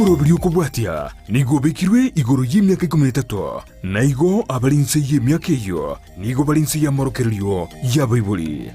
Omoroberio okobwatia nigo obekirwe igoro y'emiaka ikomi na etato, na igo abare inse y'emiaka eyio nigo bare inse y'amorokererio y'abaibori.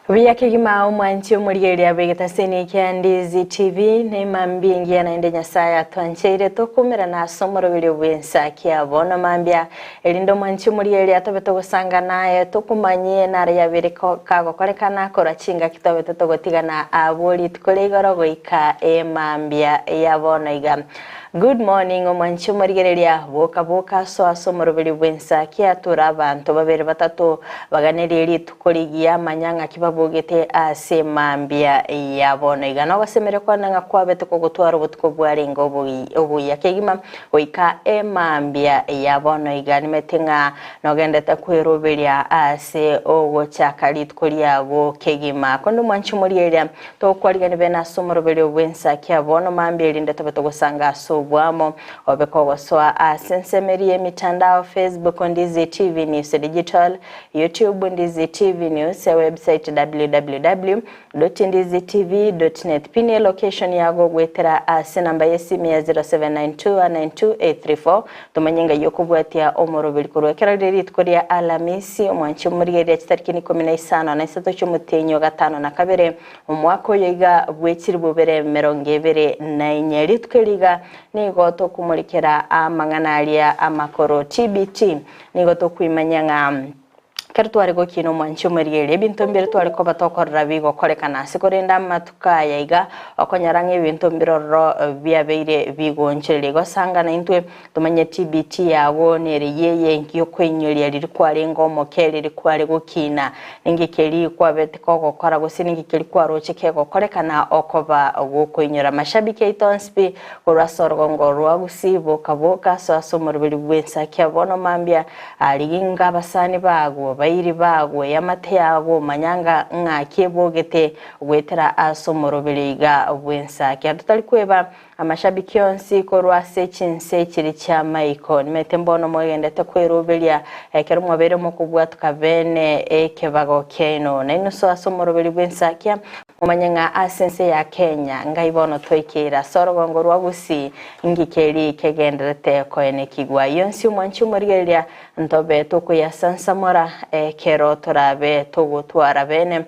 Buya kegima omwanchi omorigereria bw'egetaseni kia Ndizi TV nemambia engiya naende Nyasaye atwancheire tokumerana ase omoroberio bw'ensa kia bono mambia erinde omwanchi omorigereria tobe togosanga naye tokomanyie naro yabere kagokorekana korwa chingaki tobete togotigana abwo rituko ria igoro goika emambia ya bono iga. Good morning omwanchi omorigereria boka boka aso ase omoroberio bwensa kiatura abanto babere batato baganerie rituko rigiya manya ng'aki babogete ase mambia ya bono iga nogosemeria kwane ng'a kwabete kogotwara obotuko bwarenge obuya kegima goika emambia ya bono iga nimete ng'a nogendete kweroberia ase ogochaka rituko riago kegima konde omwanchi omorigereria Tokwarigani bene ase omoroberio bw'ensakia bono mambia erinde tobe togosanga ase oboamo obe kogosoa ase ensemo eria y'emitandao, Facebook Ndizi TV News Digital, YouTube Ndizi TV News, ewebsite www.ndizitv.net. Pin elocation yago goetera ase enamba y'esimi ya 0792192834 tomanye ng'ai okobwatia omoroberi korwa ekero rire rituko ria Alamisi, omwanchi omorigereria chitariki ikomi na isano na isato chi'omotienyi o gatano na kabere, omwaka oyo iga bw'echilifu bibere emerongo ebere na inye. Rituko eri iga nigo tokomorikera amang'ana aria amakoro, TBT, nigo tokoimanya ng'a Ekero tware gokina omwanchi omorigereria, ebinto mbire tware koba tokorora bigokorekana ase, korende amatuko aya iga okonyora ng'a ebinto mbire ororo biabeire bigoonchoreria. Igo sanga naintwe tomanye TBT yago nere yeye enki yokoinyoria riria kwarenge omoke, riria kware gokina, ninki keria kwabete kogokora gose ninki keria kwaroche kegokorekana okoba gokoinyora. Mashabiki aito onsi pi korwa ase orogongo rwa Gusii boka boka ase ase omoroberi bw'ensakia bono mambia Riginga abasani bago, bairi bago, eamate yago, manya ng'a ng'aki ebogete goetera ase omoroberi iga bw'ensa. Kiagera totari kweba amashabiki onsi korwa ase chinse chiria chi'amaiko. Nimanyete mbono mwegendete kweroberia ekero mwabeire mokobwatoka bene ekebago kiaino. Nainwe soa ase omoroberi bw'ensakia, Momanye ng'a ase ense ya Kenya ngai bono toikeire ase orogongo rwa Gusii, ngike eri kegenderete koenekigwa. Yonsi omwanchi omorigereria ntobe tokoyasansamora ekero torabe togotwara bene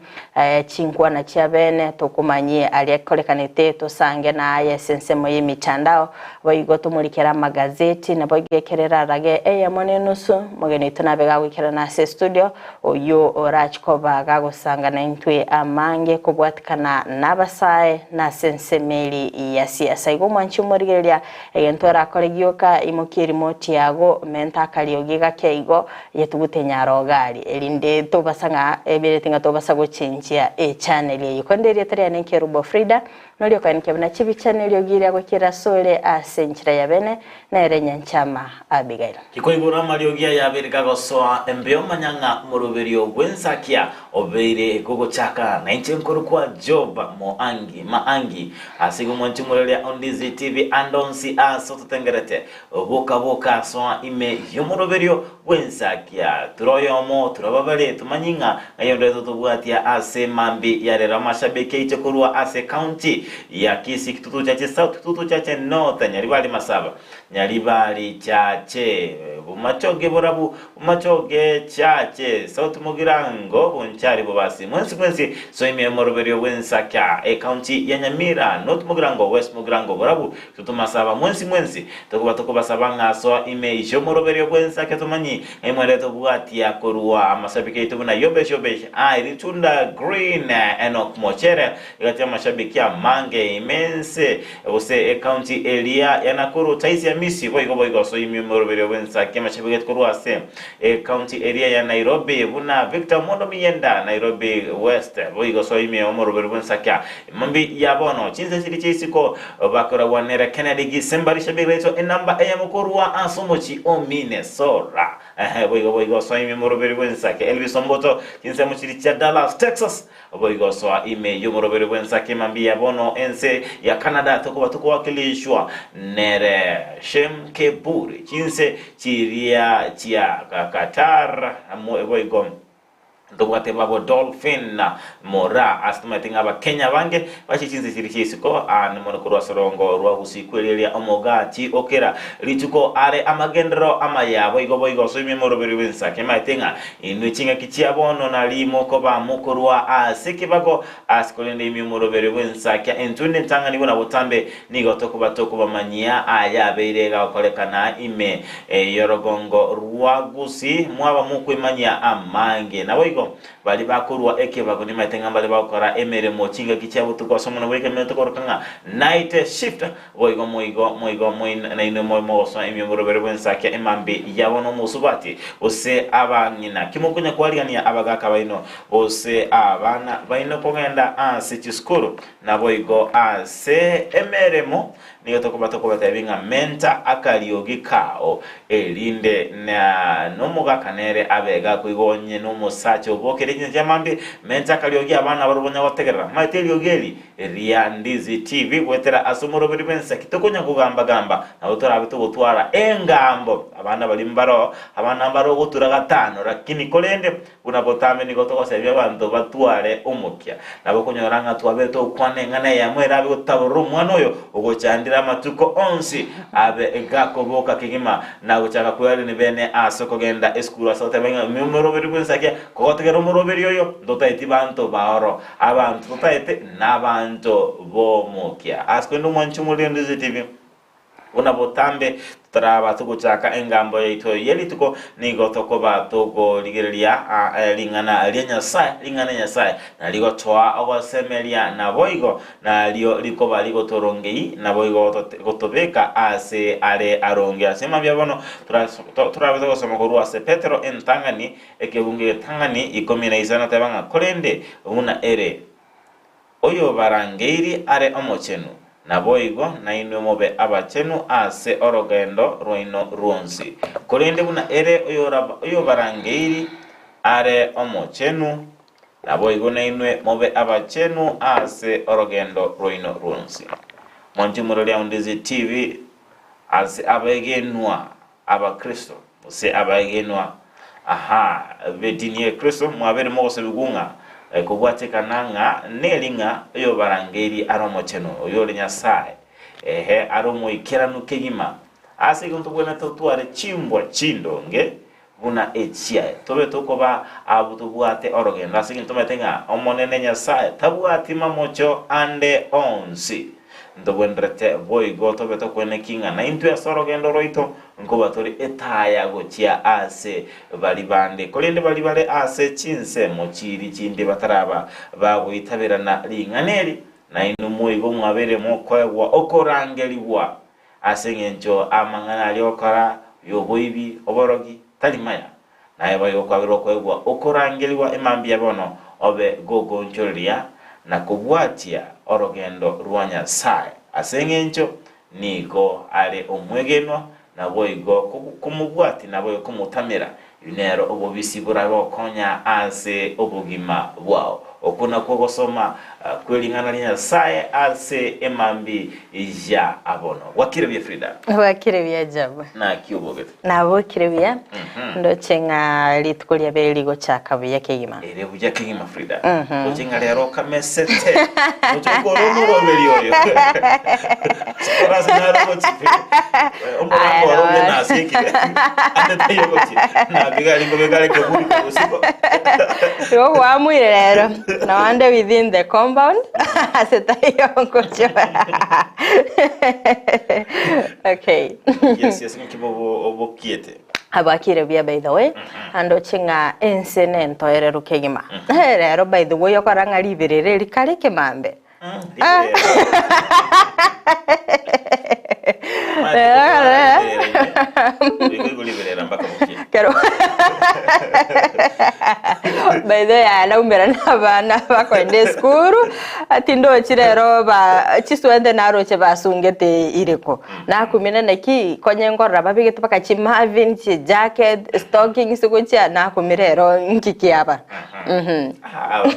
chinkwana chia bene tokomanyie aria ekorekanete tosange na aye ase ensemo y'emitandao boigo tomorikere amagazeti naboigo ekero erarage eyemo na enusu mogeni oito nabe gagoikerana ase estudio Oyio orache koba gagosanga naintwe amange kobwatikana nabasae na ase ensemo eri ya siasa. Igo omwanchi omorigereria, egento orakore gioka, imokia erimoti yago, menta akariogi gake igo, yetugute nyarogari, erinde tobasa ng'a ebereti ng'a tobasa gochenchia echannel eyio. Korende erieta riane Nkerubo Frida, noria okoenekia buna chibicha neriogi riago kera asore ase enchera ya bene, nere Nyanchama Abigail. Tikoigora amariogi aya abere kagosoa embeo manya ng'a omoroberio bw'ensakia obeire gogochaka, na inche nkorokwa Job Moangi, Maangi, ase igo mwanche moreria o Ndizi TV ande onsi aase ototengerete, boka boka soa ime y'omoroberio bw'ensakia. Ture oyomo, ture babere, tomanyi ng'a ng'ai onde totobwatia ase mambi ya rero amashabiki aiche korwa ase county ya Kisii, Kitutu Chache South, Kitutu Chache North, Nyaribari Masaba. Nyaribari Chache, Bomachoge Borabu, Bomachoge Chache, South Mugirango, Bonchari Bobasi, mwensi mwensi soimie omoroberio bw'ensakia, Ecounty ya Nyamira, North Mugirango, West Mugirango, Borabu, Totomasaba, mwensi mwensi tokoba tokobasaba ng'a soa ime y'omoroberio bw'ensakia tomanyi ng'a imwere tobwatia korwa amasabiki aito buna Yobesh Yobesh, I, Ritunda Green, Enock Mochere, egati y'amashabiki a. amange ime ense gose ekaunti eria ya Nakuru Taisi Amisi boigo boigo osoimia omoroberio bw'ensaki amashabigeti korwa ase ekaunti eria ya Nairobi buna Victor Omondo Miyenda Nairobi West boigo osoimia omoroberio bw'ensakia Mambi ya bono chinsa chiria chia isiko bakoragwa nere Kennedy Gisemba rishabiki raito enamba eyemo korwa ase omochie o Minnesota. Ehe, boigo boigo osoa ime moroberi bw'ensake Elvis Omboto chinsemo chiria chia Dallas, Texas. Boigo osoa ime y'omoroberi bw'ensake mambia ya bono ense ya Canada tokoba tokowakilishwa nere Shem Keburi chinse chiria chia Qatar boigo Ntobwate babo Dolphin na Moraa ase tomaete ng'a Abakenya abange bache chinse chiria chia isiko aane mono korwa ase orongo rwa Gusii kwereria omogati o kera rituko are amagenderero amaya boigo boigo ase oime moroberi bw'ensake maete ng'a inwe chingaki chia bono nari mokoba mokorwa ase ekebago ase korende ime omoroberi bw'ensakia intwe nentang'ani buna botambe nigo tokoba tokobamanyia aya abeire gagokorekana ime y'orogongo rwa Gusii mwaba mokwemanyia amange. Naboigo baria bakorua ekebago nimaete ng'a mbare bagokora emeremo chingaki chia botuko ase omonwa bw'ekeminto tokoroka ng'a night shift. Boigo moigo moigo nainwe mobe mogosoa ime omorobere bw'ensakia emambia yabo nomosubati gose abang'ina. Ki mokonya kwarigania abagaaka baino gose abana baino kogenda ase chisukuru naboigo ase emeremo Nigo tokoba tokobatebia ng'a menta akariogi kao, erinde na nomogaka nere abe gakoigwa onye nomosacha obokire chinsa chia mambia, menta akariogi abana barobwo banya gotegerera. Maete eriogi eri ria Ndizi TV goetera ase omoroberi bw'ensaki tokonya kogamba gamba nabo torabe togotwara engambo. Abana baria mbaro abana mbare ogotura gatano lakini korende Buna botambe nigo togosebia abanto batware omokia. Nabo okonyora ng'a twabete gokwana eng'ana eyemo erabe gotaborora omwana oyo ogochandire amatuko onsi abe gakoboka kegima na gochaka kwearenia bene ase okogenda esukuru ase goteba ng'a omoroberi bw'ensakia kogotegera omoroberi oyo ntotaeti banto baoro abanto totaete nabanto b'omokia. Ase korende omwanchi omoriri Ndizi TV. Buna botambe totaraba togochaka engambo yaito ye rituko, nigo tokoba tokorigereria ring'ana ria Nyasae, ring'ana ria Nyasae narigotoa ogosemeria, naboigo nario rikoba rigotorongei, naboigo gotobeka aase are aronge. Ase mambia bono torabe togosoma korwa ase Petero entang'ani, ekebungo egetang'ani ikomi na isano teba ng'a korende buna ere. Oyobarangeirie are omochenu, naboigo nainwe mobe abachenu ase orogendo rwaino rwonsi. Korende buna ere oyobarangeirie are omochenu, naboigo nainwe mobe abachenu ase orogendo rwaino rwonsi. Mwanche omorori Aundizi TV ase abegenwa Abakristo, gose abaegenwa, aha, b'edini y'Ekristo, mwabeire mogosabigwa ng'a kobwatekana ng'a neri ng'a oyobarangeirie are omochenu, oyore Nyasae, ehe, are omoikeranu kegima. Ase igo ntobwenerete totware chimbwa chindonge buna echiaye, tobe tokoba abwo tobwate orogendo ase eng'encho tomanyete ng'a Omonene Nyasae tabwati mamocho ande onsi. Ntogwenerete boigo tobe tokweneki ng'a naintwe ase orogendo rwaito nkoba tore etaya gochia ase baria bande, korende baria bare ase chinsemo chiria chinde bataraba bagoitaberana ring'ana eri, nainwe moigo mwabeire mokoegwa okorangerigwa ase engencho amang'ana aria ogokora y'oboibi, oborogi, tari maya. Naye boigo kwabeire okoegwa okorangerigwa emambia bono obe gogonchoreria na kobwatia orogendo rwa Nyasae, ase engencho nigo are omwegenwa, naboigo komobwatia naboigo komotamera. Eyio nero obobisi boragokonya ase obogima bwao. Okwo nakwo ogosoma kwe ring'ana ria Nyasae ase emambi ya abono. Gwakire buya Frida? Gwakire buya Jabu. Naki obogete? Nabokire buya, ndoche ng'a rituko riabeire rigochaka buya kegima. Ere buya kegima Frida. Ndoche ng'a rero okamesete. Ndoche okore omoroberi oyo. Orase naro ogochi. Omorango oro obe nasiekire. Ande taiyo ogochi. Nabiga ari nkobeka are keburi kobosiko. Igo gwamuire rero nonde within the compound ase taiyo ngochora. Okay. Yes, yes, ng'aki bobo obokiete. Abwakire buya by the way andoche ng'a ense nentoereru kegima rero by the way okora ng'a riberera eri kare ekemambe. Kero by the way aya naumera na abana bakoenda esukuru ati ndochi rero ba chiswente naroche basungete ireko nakumina naki konye nkorora babegete mpaka chimavin chijacket stockings gochia nakumira rero nki kiaba Mhm.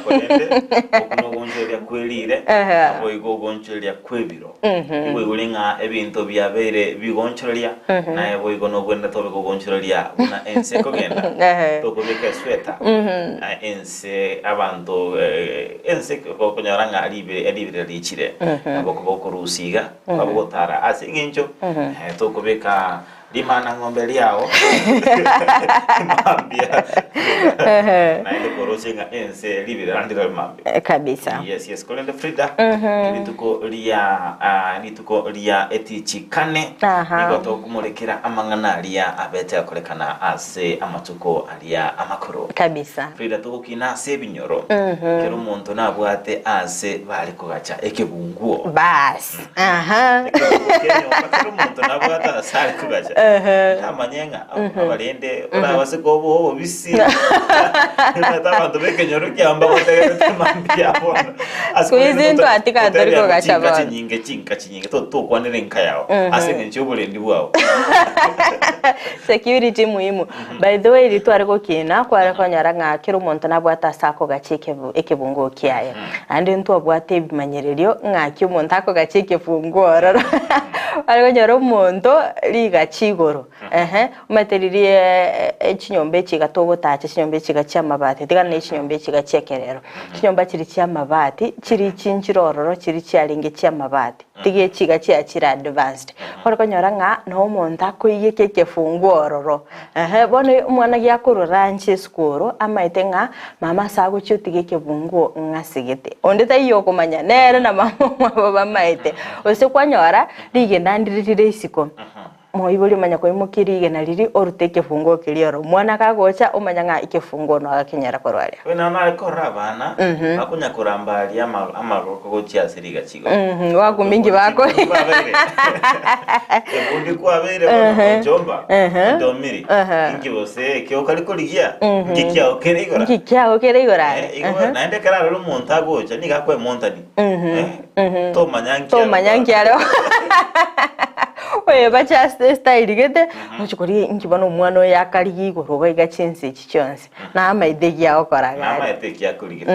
Korende okwo nogonchoria kwerire, Ehe. naboigo ogonchoria kw'ebiro. Nigo igure ng'a ebinto biabeire bigonchoreria, naye boigo nobwenerete obe kogonchoreria buna ense ekogenda. Ehe. Tokobeka esweta, na ense abanto eh, ense okonyora ng'a ribe ribere riichire, nabo okoba okorusia iga, kwaba ogotara ase eng'encho eh, tokobeka Rimana ng'ombe riao mambia naende koroche ng'a ense ribirera ndire mambia. Kabisa. Yes, yes. Korende Frida, rituko ria ah, rituko ria etichi kane Aha. nigo tokomorekera amang'ana aria abete akorekana ase amatuko aria amakoro. Kabisa. Frida togokina ase ebinyoro kero omonto nabwate ase bare kogacha ekebunguo. Bas. Aha. Ekerogo ki'enyomba kera omonto nabwate ase are kogacha. Ntamanye ng'a abarende orabase koboa obobisi. Omanyete abanto b'ekenyoro kiao mbagotegerete mambia bono. Ase Siku hizi korende ntwatika tori totebia kogacha chinka bono. chinyinge chinka chinyinge to- tokwanera enka yao ase eng'encho y'oborendi bwao. Security muhimu. By the way ritware gokina kware konyora ng'a kera omonto nabwate ase akogacha ekebu ekebunguo kiaye. Naende ntwabwate ebimanyererio ng'aki omonto akogacha ekefunguo ororo. Kware konyora omonto rigacha igoro ehe, omanyete riria chinyomba echi iga togotacha chinyomba echi iga chi'amabati tiga ne chinyomba echi iga chi'ekerero. Chinyomba chiria chi'amabati chiria chinchire ororo chiria chiarenge chi'amabati. Tiga echi iga chiachire advanced. Ore konyora ng'a noo omonto akoiyeka ekefunguo ororo. Ehe, bono omwana giakorora anche esukuru, amaete ng'a mama ase agochia otiga ekebunguo ng'asigete. Onde taiyo okomanya, nere na mama omwabo bamaete. Gose kwanyora, rigena ndire rire isiko. Moibori omanya koimokia rigena riria orute ekefunguo keria oro. Omwana kagocha omanya ng'a ekefunguo nogo akenyara korwa aria. Oyo naro nare korora abana bakonya koramba aria ama- amagoko gochia ase rigachi igoro. Mhm, wakuminki bako- Kwabeire. Ebundi kwabeire bono onchomba ondomiri inki gose ekio okari korigia inki kiao kere igoro. Inki kiao kere igoro Eh, are? igo naende ekero arore omonto agocha nigo akoemontani. Eh, tomanya nki Tomanya arokora. nki areo. Oyo bache ase estyle gete, ochi korigia inki bono omwana oyo akarigia igoro iga iga chinsa echi chionsi. Na amaete eki agokora iga aria. Namaete eki akorigia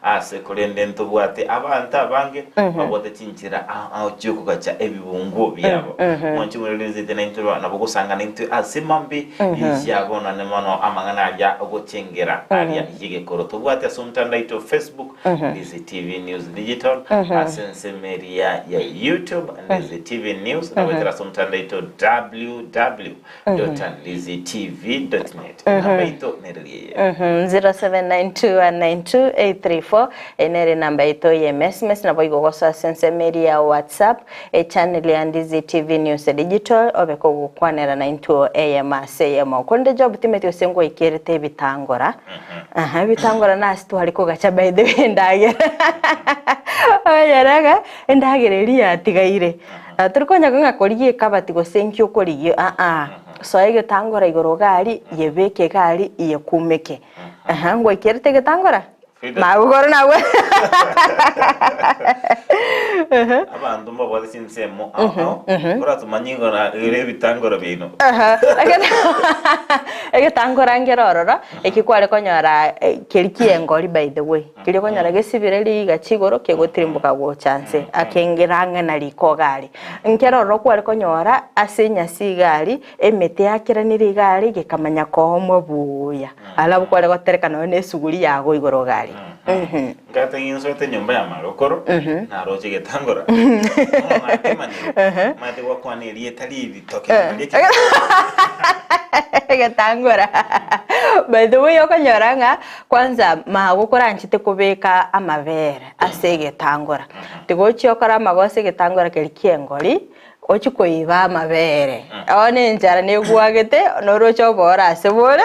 ase korende ntobwate abanto abange babwate chinchera ao ao chiokogacha ebibunguo biabo. Mwanche mwererezete naintwe ba- nabo gosangana intwe ase mambi inchia bono ne mono amang'ana aria ogochengera aria yegekoro. Tobwate ase omotandao oito Facebook, Ndizi TV News Digital, ase ensemo eria ya YouTube, Ndizi TV News, na goetera ase omotandao oito www.ndizitv.net. Enamba yaito nereria eye. 0792192834 Eye nere enamba yaito ya emesmes nabo igo gosoa ase ensemo eria ya WhatsApp echannel ya Ndizi TV News Digital obe kogokwanera naintwe eyemo ase eyemo. Korende Job timeti gose ngoikerete ebitangora. Aha, ebitangora nase tware kogacha by the way endagera. Omanyete ng'a endagera eria yatigaire. Na tori konya ng'a korigia ekabati gose inki okorigia aa, soa egetangora igoro iga aria, yebeke iga aria, yekumeke. Aha, ngoikerete egetangora? Magokoro nabwo. Abanto mbabwate chinsemo ao ao, oratomanye igo na ere ebitangoro biaino. Aha, egetangora nkere ororo, eki kware konyora keria kiengori by the way, keria okonyora gesibire rigachi igoro kegotirimboka gocha nse, akengera ang'e na riko iga aria. Nkere ororo kware konyora ase enyasi iga aria, emete yakeranire iga aria, gekamanya koomwa buya. Alafu kware gotereka nonya na esuguri yago igoro iga aria. Mhm. Nkagete ng'insoete enyomba ya magokoro, naroche egetangora. Bono nakemanyire, maete gwakwana erieta riritoke riria ekenyoro. Egetangora. By the way okonyora ng'a kwanza magokoro anchete kobeka amabere ase egetangora. Tiga ochie okore amagoso egetangora keria kiengori, Ochie koiba amabere, bono enchara negwagete, noroche obooro ase bore.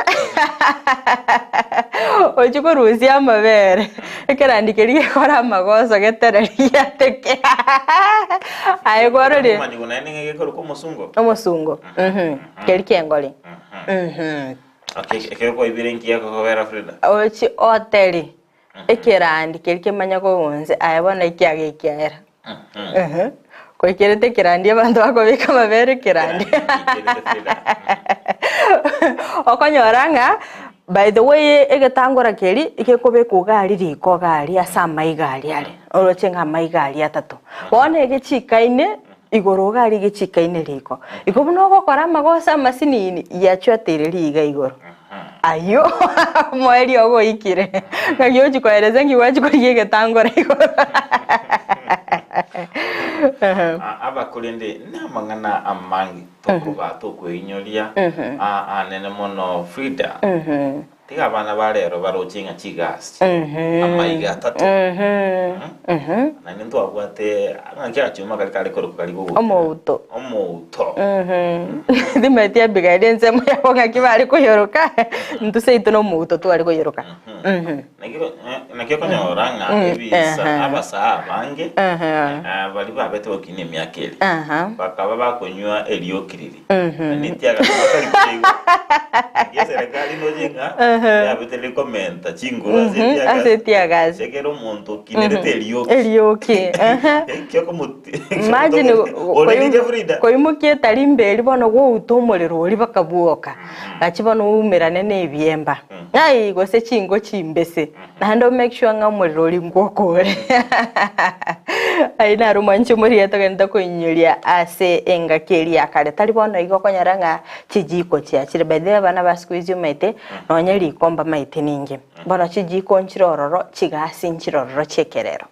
Ochie korusia amabere, ekerandi keria gekore amagoso getereri giateke. Aye kwarorire. Omanyigwa naende ng'a gekorokwa omosungo. Omosungo, mhm, keria kiengori. Mhm. Okay, ekero kwaibire nki gekogera Frida? Ochie oteri ekerandi keria kemanya kogonse aye bono ekiago ekiaera. Ehe. Koikerete ekerandi abanto bakobeka amabere ekerandi. Okonyora ng'a by the way egetangora keria gekobekwa iga aria riko iga aria ase amaiga aria are, oroche ng'a amaiga aria atato. Bono egechikaine igoro iga aria egechikaine riko. Igo buna ogokora amagoso amasinini, yachwateire riiga igoro. Ayio omoerio ogoikire, ng'aki ochia koeresa nki gwachia korigia egetangora igoro. Abakorende namang'ana amange tokoba tokweinyoria anene mono Frida. Tiga abana ba rero baroche ng'a chigasi amaiga atato. Naende ntwabwate ng'aki agachuma karia kare korokwa karia gogokera. Omouto. Omouto. Timanyeti Abigaili ensemo yabo ng'aki bare koyoroka, intwe seito na omouto tware koyoroka. Naki okonyora ng'a ebisa abasaa abange baria babete gokina emiaka eria bakaba bakonywa erioki riria. Na etiagasi batari koigwa. Naki eserekari noche ng'a yabete rikomenta chinguru ase etiagasi. Ase etiagasi. Ekero omonto okinerete erioki. Erioki. Ekio okomoti. Imagine Orerire Frida. koimokia etarimba eria bono gwouta omorero oria bakabwoka. Gachi bono oumerane na ebiemba. Ai gose chingo chimbese. Naende o make sure ng'a omorero oria ngwoka ore. Ayio naro omwanchi omorigia togente koinyoria ase engaki eria ya kare. Tari bono igo okonyora ng'a chijiko chiachire. By the way abana ba siku hizi omanyete nonye riko mbamaete ninki. Bono chijiko nchire ororo, chigasi nchire ororo chi'ekerero.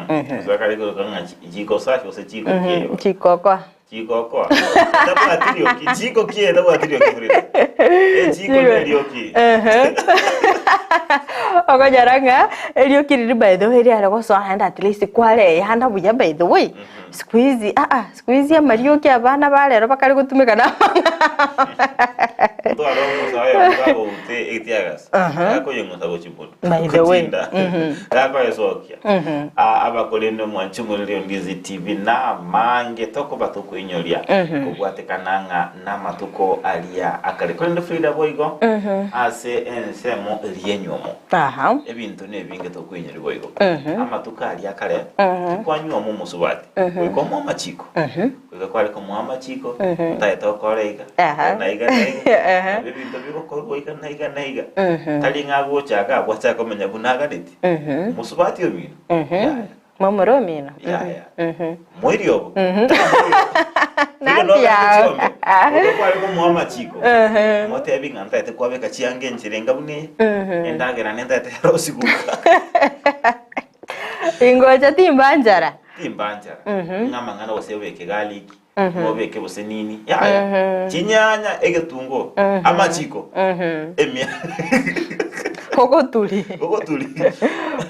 Gose kare korokwa ng'a jiko safi gose jiko kiaye. Jiko okoa. Jiko okoa. Tabwati rioki. Jiko kiaye tabwati rioki Frida. Ejiko ne rioki. Okonyora ng'a erioki riria by the way riare gosoa naende at least kwareyana buya by the way. Siku hizi aa siku hizi amarioki abana ba rero bakare gotumeka na Ntware omosae oyomo kagoute etiagasi. Gakoyeng'usa gochia monwe. By the way. Gochinda. Gakoesokia. Abakorende omwanchi omoreri o Ndizi TV namange tokoba tokoinyoria kobwatekana ng'a namatuko aria akare. Korende Frida boigo ase ensemo eria enywomo. Aha. Ebinto nebinge tokoinyoria boigo. Amatuko aria akare tikwanyuoma omosubati goika omoe amachiko. Goika kware komoa amachiko otagete okore iga Aha. na iga na iga. Aha. Nabo ebinto bigokorwa iga na iga na iga. Tari ng'a agochaka abwo achake komenya buna aganeti. Mosubati omino. Yaya. Momura omino. Yaya. Moiri obo. Nandi yao. Ogo kware komoa amachiko. Motebi ng'a ntaete kwabeka chianga enchera enga buna eye. Endagera nentaete yarosiguka. Ingocha timba nchara. Timba nchara. Ng'a amang'ana gose obeke garlic, ng'a obeke gose nini. Yaya. Chinyanya, egetunguo, amachiko, emia. Ogoturi. Ogoturi.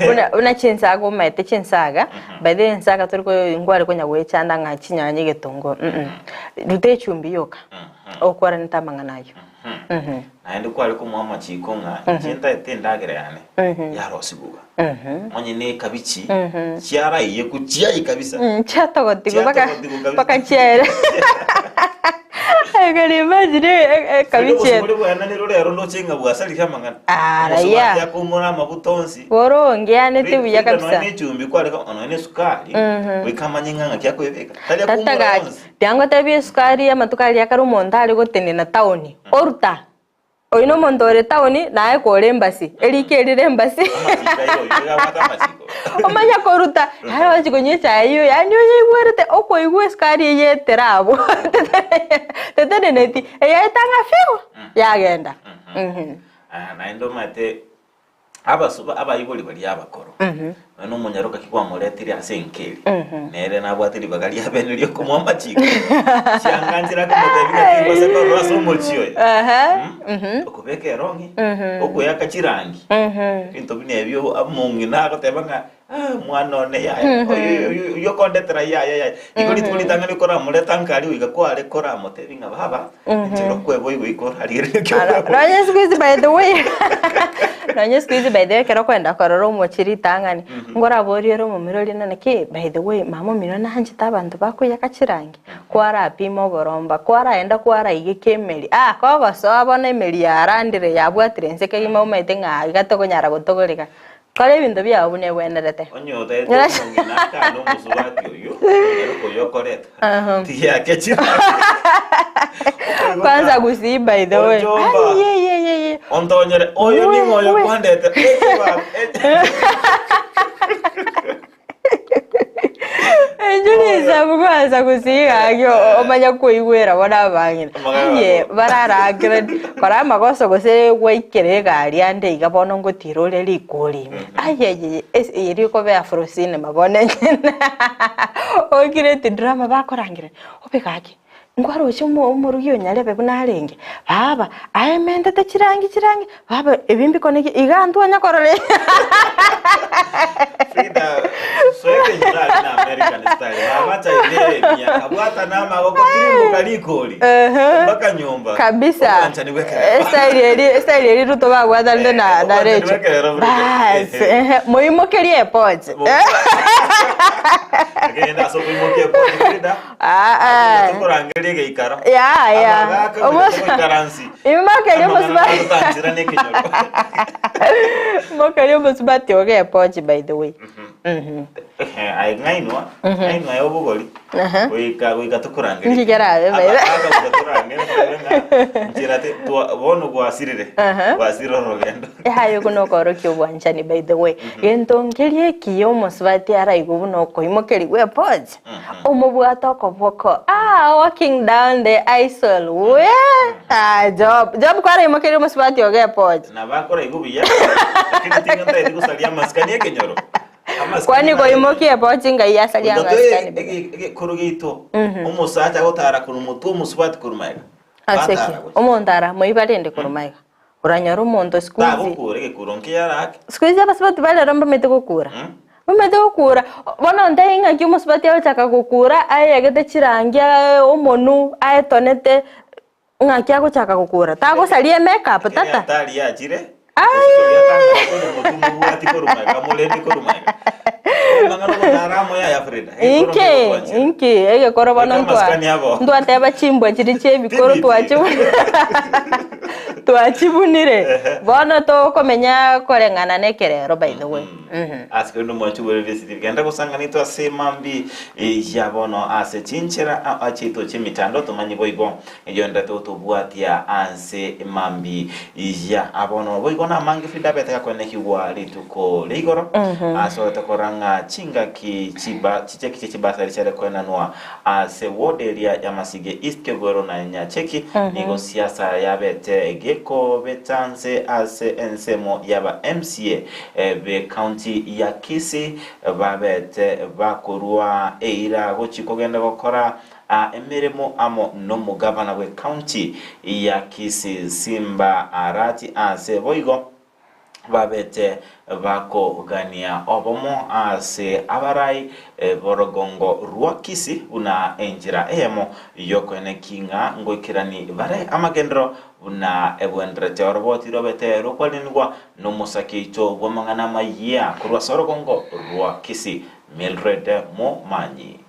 Buna buna chinsaga omaete chinsaga, by the way ensaga tori ko ngware konya goechanda ng'a chinyanya egetunguo mm ruta echumbi yoka, okwaranete amang'ana ayio. Naende kware komoa amachiko ng'a inche ntaete endagera yane yarosiguga. Onye ne ekabichi chiaraiyeku chiayi kabisa. Chiatogotigwa mpaka Chiatogotigwa kabisa. mpaka chiaera. I can imagine ekabichi Obosio boria bwaenanirwe rero ndoche ng'a bwasarire amang'ana. Ah, Omosubati raia. akoumora amaguta onsi. Borongeanete buya Frida kabisa. nonya ne echumbi kwareka nonya ne esukari goika amanye ng'a ng'aki akoebeka. Tari Tata akoumora gaki, yonsi. tiangotebia esukari amatuko aria akare omonto are gotenena town, oruta. Oyio nomonto ore town naye kore embasi, eriko erire embasi. Amachiko aye oyio iga abwate amachiko. Omanye koruta, yaani ochi konywa echae eyio, yaani oyeigwerete okoigwa esukari eye etera abwo teteneneti, eyaeta ng'a fiu, yagenda. Ah, naende omanyete abaso abaibori baria abakoro. Nonya nomonyaroka ki kwamoretire ase enka eria, nere nabwate ribaga ria bene riokomoa amachiko. Chianga nchire akomotebia ng'a tingose korora ase omochie oyo. Mm? Okobeka erong'i, okoyaka chirangi, ebinto buna ebio omong'ina agoteba ng'a "Ah, omwana one yaya, oyo oyo oyio okondetera yaya yaya. Igo rituko ritang'ani okoramoreta nka aria goika kware koramotebia ng'a baba, enchera okweboigwa goika orarigereria ki okweboigwa. Nonye siku hizi by the way nonye siku hizi by the way ekero okoenda korora omochie ritang'ani, nkoraborie ore omomura oria naki by the way mama omino nanchete abanto bakoiyaka chirangi, kwarapima oboromba, kwaraenda kwaraigeka emeri, ah kogosoa bono emeri yarandire yabwatire inse kegima omanyete ng'a iga tokonyara gotogoreka. Kora ebinto biao buna egwenerete. Onye otaete omong'ina akane omosubati oyio, omonyaroka oyio okoreta, tiyake chirangi. Kwanza gusii by the way. Onchomba. Ai, ye, ye, ye, ye. Ontonyere, oyo We, ning'o oyo we. kwandete, eche baba, eche. Enchuri esabu kwanza gusii gaki omanye koigwera bono abang'ina. Amagaka Aye, ako. bararangere kora amagoso gose gwaikera egari ande iga bono ngotira ore rikori ime. Ayayaya ase eye rikobea afro cinema bono enyene okireti drama bakorangerania, obe gaki nkwaroche omo omorugi o nyarebe buna arenge, baba aementete chirangi chirangi, baba ebi mbikone ki iga ntwanya korora Frida, soa ekenyoro aria na American style. Mama chaine emia, kabwata na amagoko tirimboka rikori. Mpaka nyomba. Kabisa. Obwanchani bw'ekerero. Estyle eri estyle eri Ruto babwatanete na na Obwanchani Rachel. bw'ekerero Frida. Bas, ehe, moimokerie epoche. Lakini ase okoimokia epoche Frida. Ah, ah. Tokorangeria egeikaro. Ya, ya. Abagaka Omosa- toikaransi. Imokerie omosubati. Totanchera nekenyoro. Imokerie omosubati oge epochi by the way. Mhm. Aye ng'ainwa, ng'ainwa ya obogori. Aha. Goika goika tokorangeria. Inki kerabe, by the way? Abagaka goika torangeria tobe ng'a nchera te twa bono gwasirire. Aha. Gwasirire orogendo. Ehaye okwo nokorokia obwanchani by the way. Gento nkeria ekiya omosubati araigwe buna okoimokerigwa epochi. Omobwate okoboko, ah, walking down the aisle, we, ah, Job, Job kwaraimokeria omosubati ogo epochi. Nabakora igo buya, lakini tinga ntaeti gosaria amasikani ekenyoro. Amasikani Kwani nare- koimokia epochi ngai asaria Goika toe amasikani bebe. ege- egekoro giaito, omosacha agotara korwa motwe omosubati korwa magega. Ase ki? Batara gochia. Omonto aramoiba rende korwa magega. Oranyore omonto siku hizi. Tagokura egekuro nkiya ake. Siku hizi abasubati ba rero mbamanyete gokura. Mbamanyete gokura, bono ntaiyo ng'aki omosubati agochaka gokura aeyagete chirangi aye omonu aetonete, ng'aki agochaka gokura? Tagosaria emake up Ekero tata? hatari yachire, Aiiii. Inki? Inki? Egekoro bono Goika ntwa amasikani abo. ntwateba chimbwa chiria chia ebikoro Tibiti. twachibunire twachibunire. Bono tokomenya koreng'ana na ekerero by the way. Mhm. Ase korende omwanchi bw'ereri esiri genda gosanganitwa ase mambi ya bono ase chinchera aa chiaito chi'emitando tomanye boigo Eyonderete gotobwatia ase mambi ya abono. Boigo namange Frida abete gakoenekigwa rituko ria igoro ase orete korora ng'a chingaki chiba chicheki chie chibasari chiare koenanwa ase ward eria ya Masige East Kegwero na Nyacheki nigo siasa yabete gekobeta nse ase ensemo yaba MCA be county ya Kisii babete bakorua eira gochi kogenda gokora Aa emeremo amo nomogavana bw'ecounty ya Kisii Simba Arati ase boigo babete bakogania obomo ase abarai b'orogongo rwa Kisii buna enchera eyemo y'okoenekia ng'a ngoikerani bare amagenderero buna ebwenderete oroboti rwabete rokwarinigwa nomosake oito bw'amang'ana amayia korwa ase orogongo rwa Kisii Mildred Momanyi.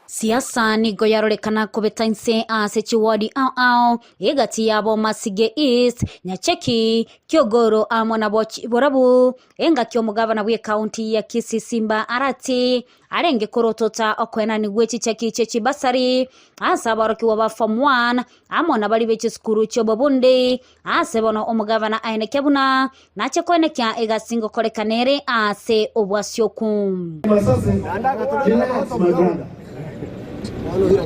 Siasa nigo yarorekana kobeta inse ase chiwodi ao ao egati yabo Masige East, Nyacheki, Kiogoro amo na Borabu. Engaki omogabana bw'ecounty ya Kisii Simba Arati arenge korotota okoenani gwe chicheki chie chibasari ase aborokigwa ba form 1 amo na baria be chisukuru chi'obobundi. Ase bono omogabana aenekia buna nache koenekia egasi ngokorekana ere ase obwasioku. Masase, relax my brother.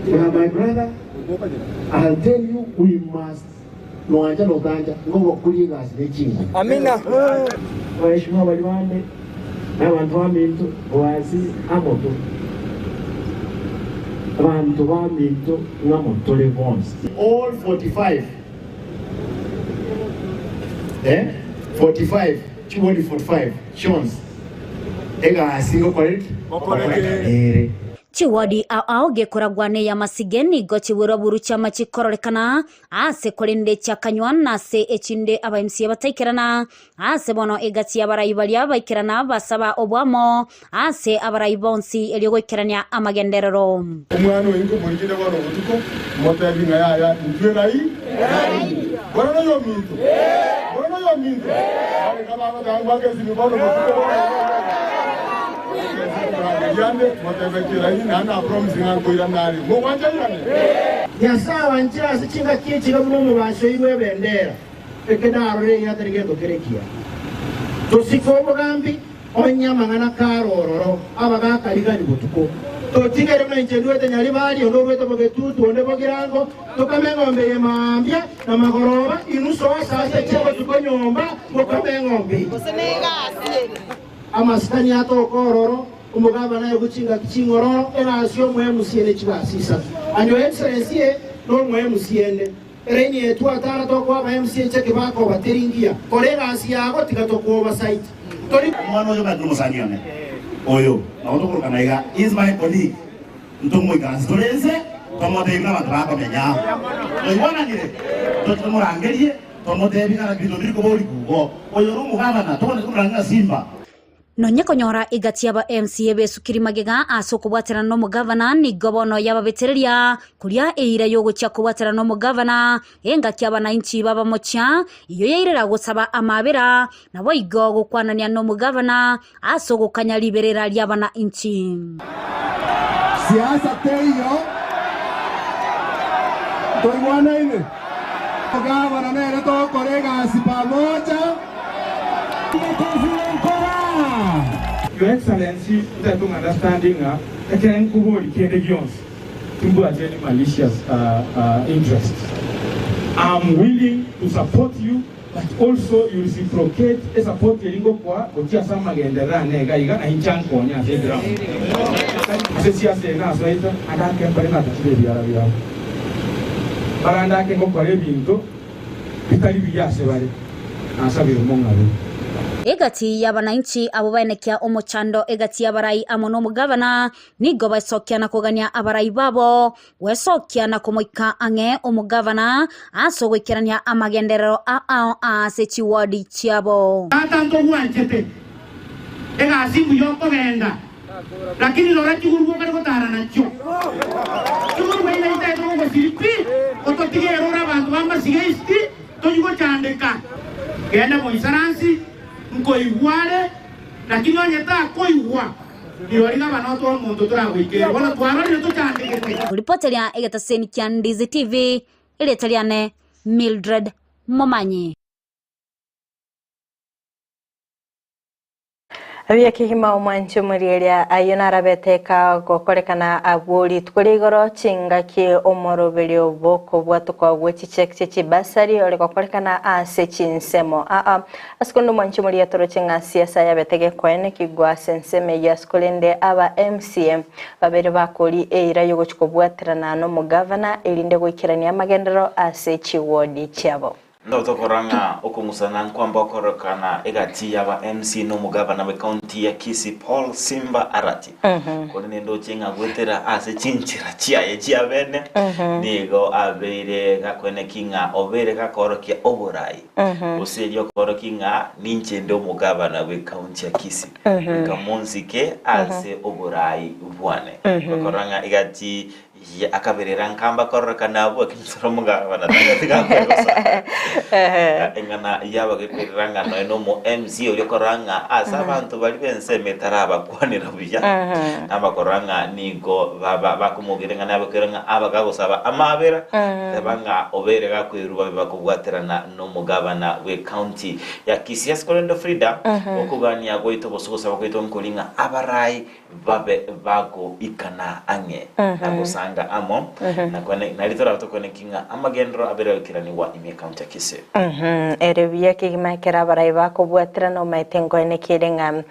Yeah, my brother, I'll tell you we must noancha notancha ngogokoria egasi ne chinguru. Amina. Waheshimiwa bari bande. Abanto baminto boasi amo tore. Abanto baminto ng'amo tore bonsi. All 45 eh 45 chiwodi 45 chionsi egasi ngokoreki ngokorekana ere. Chiwodi ao ao gekoragwa ney'amasige nigo chiburwa buru chi'amachi kororekana Aase korende chiakanywa, na ase echinde aba MCA bataikerana. Aase bono egati y'abarai baria baikerana basaba oboamo ase abarai bonsi erio goikerania amagenderero. Omwana oyo nkomorikire bono botuko, motebi ng'a yaya, intwe rai, Bora noyominto, bora noyominto. Bareka bagoteba ngwake esimi bono botuko bono Korangeria ande, motebe ki rai, naende na promise ng'a nkoirana are. Mogwancha airane? Nyasae abanchire ase chingaki echiga buna omobasi oirwe ebendera, eke narore eira tari gento kere ekiya. Tosike obogambi, onye amang'ana kare ororo, abagaaka rigani botuko. Totigere buna inche ndwete Nyaribari, onde orwete Bogetutu, onde Bogirango, tokame eng'ombe eye mambia na magoroba, inusu ase ase chia botuko nyomba, mokame eng'ombe eye. Amasikani atoka ororo, Omogabana aegwe chingaki ching'ororo, egasi y'omoemusie ne chigasi isato. And your excellency e nomoemusie ende. Eraini eye twatara tokoa abaemusie echeki bakoba teri ngiya. Kora egasi yago tiga tokwa oversight. Tori. Omwana oyo gaki nomosani one oyo nabo tokorokana iga he is my colleague ntomoikaranse tore inse tomotebi buna abanto bakomenya toigwananire toche tomorangerie tomotebi ng'a binto mbiri koba ori kugo oyo ore omogabana togwenerete komorangeria ng'a simba. Nonya konyora egati y'aba MCA besukiri magega ase okobwaterana nomogavana nigo bono yababetereria koria eira y'ogochia kobwaterana nomogavana engaki abanainchi babamochia eyio yairera gosaba amabera naboigo gokwanania nomogavana ase ogokanya riberera ri'abanainchi. Siasa teiyo, ntoigwanaine. Omogavana nere togokora egasi pamoja. Your Excellency, ntagete ong understand ng'a ekere nkoboria kende gionsi timbwati any malicious interest. Am willing to support you but also you reciprocate esupport eria ngokoa gochia ase amagenderero ane iga iga na inche ankonye ase eground. Ase siasa eye nasoete ande ake mbare natachire ebiara biabo. Barande ake ngokora ebinto bitari biya ase bare, nasabire omong'abe. Egati y'abanainchi abwo baenekia omochando egati y'abarai amo nomogavana, nigo baesokia na kogania abarai babo, gwesokia na komoika ang'e omogavana ase ogoikerania amagenderero ao ase chiwodi chiabo. Tata ntogwanchete, egasi mbuya okogenda, Lakini rora chigurugwa okare gotara nachio. Chigurugwa iga chitaete gogosiria pi, ototigere ore abanto b'amasiga isiti, tonywe gochandeka. Genda moisaransi, nkoigwa are, lakini onye takoigwa, rirorio gabana otoe omonto toragoikere. Bono twarorire tochandegete. Koripoteria egetaseni kia Ndizi TV, erieta riane Mildred Momanyi. Buya kegima omwanchi omorieria ayio narabete kagokorekana abwo rituko ria igoro chingaki omoroberio bw'okobwatokwa gwe chicheki chie chibasari ore gokorekana ase chinsemo aa ase korende omwanchi omoria toroche ng'a siasa yabete gekoenekigwa ase ensemo eyio ase korende aba MCA babere bakori eira yogochi kobwaterana nomogavana erinde goikerania amagenderero ase chiwodi chiabo. Ntotokorora ng'a okong'usana nkwamba okorokana egati y'aba MC na omogavana bw'ecounty ya Kisii Paul Simba Arati. Korende ndoche ng'a goetera ase chinchera chiaye chiabene nigo abeire gakoeneki ng'a obeire gakoorokia oborai gose erio okoorokia ng'a ninche inde omogavana bw'ecounty ya Kisii goika monsike ase oborai bwane. Okorora ng'a egati Ye akaberera nkamba kororekana abwo ekinsoro omogabana tagati gakwegosa. Eng'ana yabagekwerera ng'a noe nomo MC oria okorora ng'a ase abanto baria b'ensemo etarabakwanera buya nabakorora ng'a nigo baba bakomogera eng'ana yabakwera ng'a abagagosaba amabera teba ng'a obeire gakwerwa babe bakobwaterana nomogabana bw'ecounty ya Kisii. Ase korende Frida okogania gwaito gose ogosaba gwaito nkori ng'a abarai babe bagoikana ang'e na gosangereria. Gwechanga amo na kwene nari torabe tokweneki ng'a amagenderero abere goikeranigwa ime ekaunti ya Kisii. Ere buya kegima ekero abarai bakobwaterana omaete nkoenekeire ng'a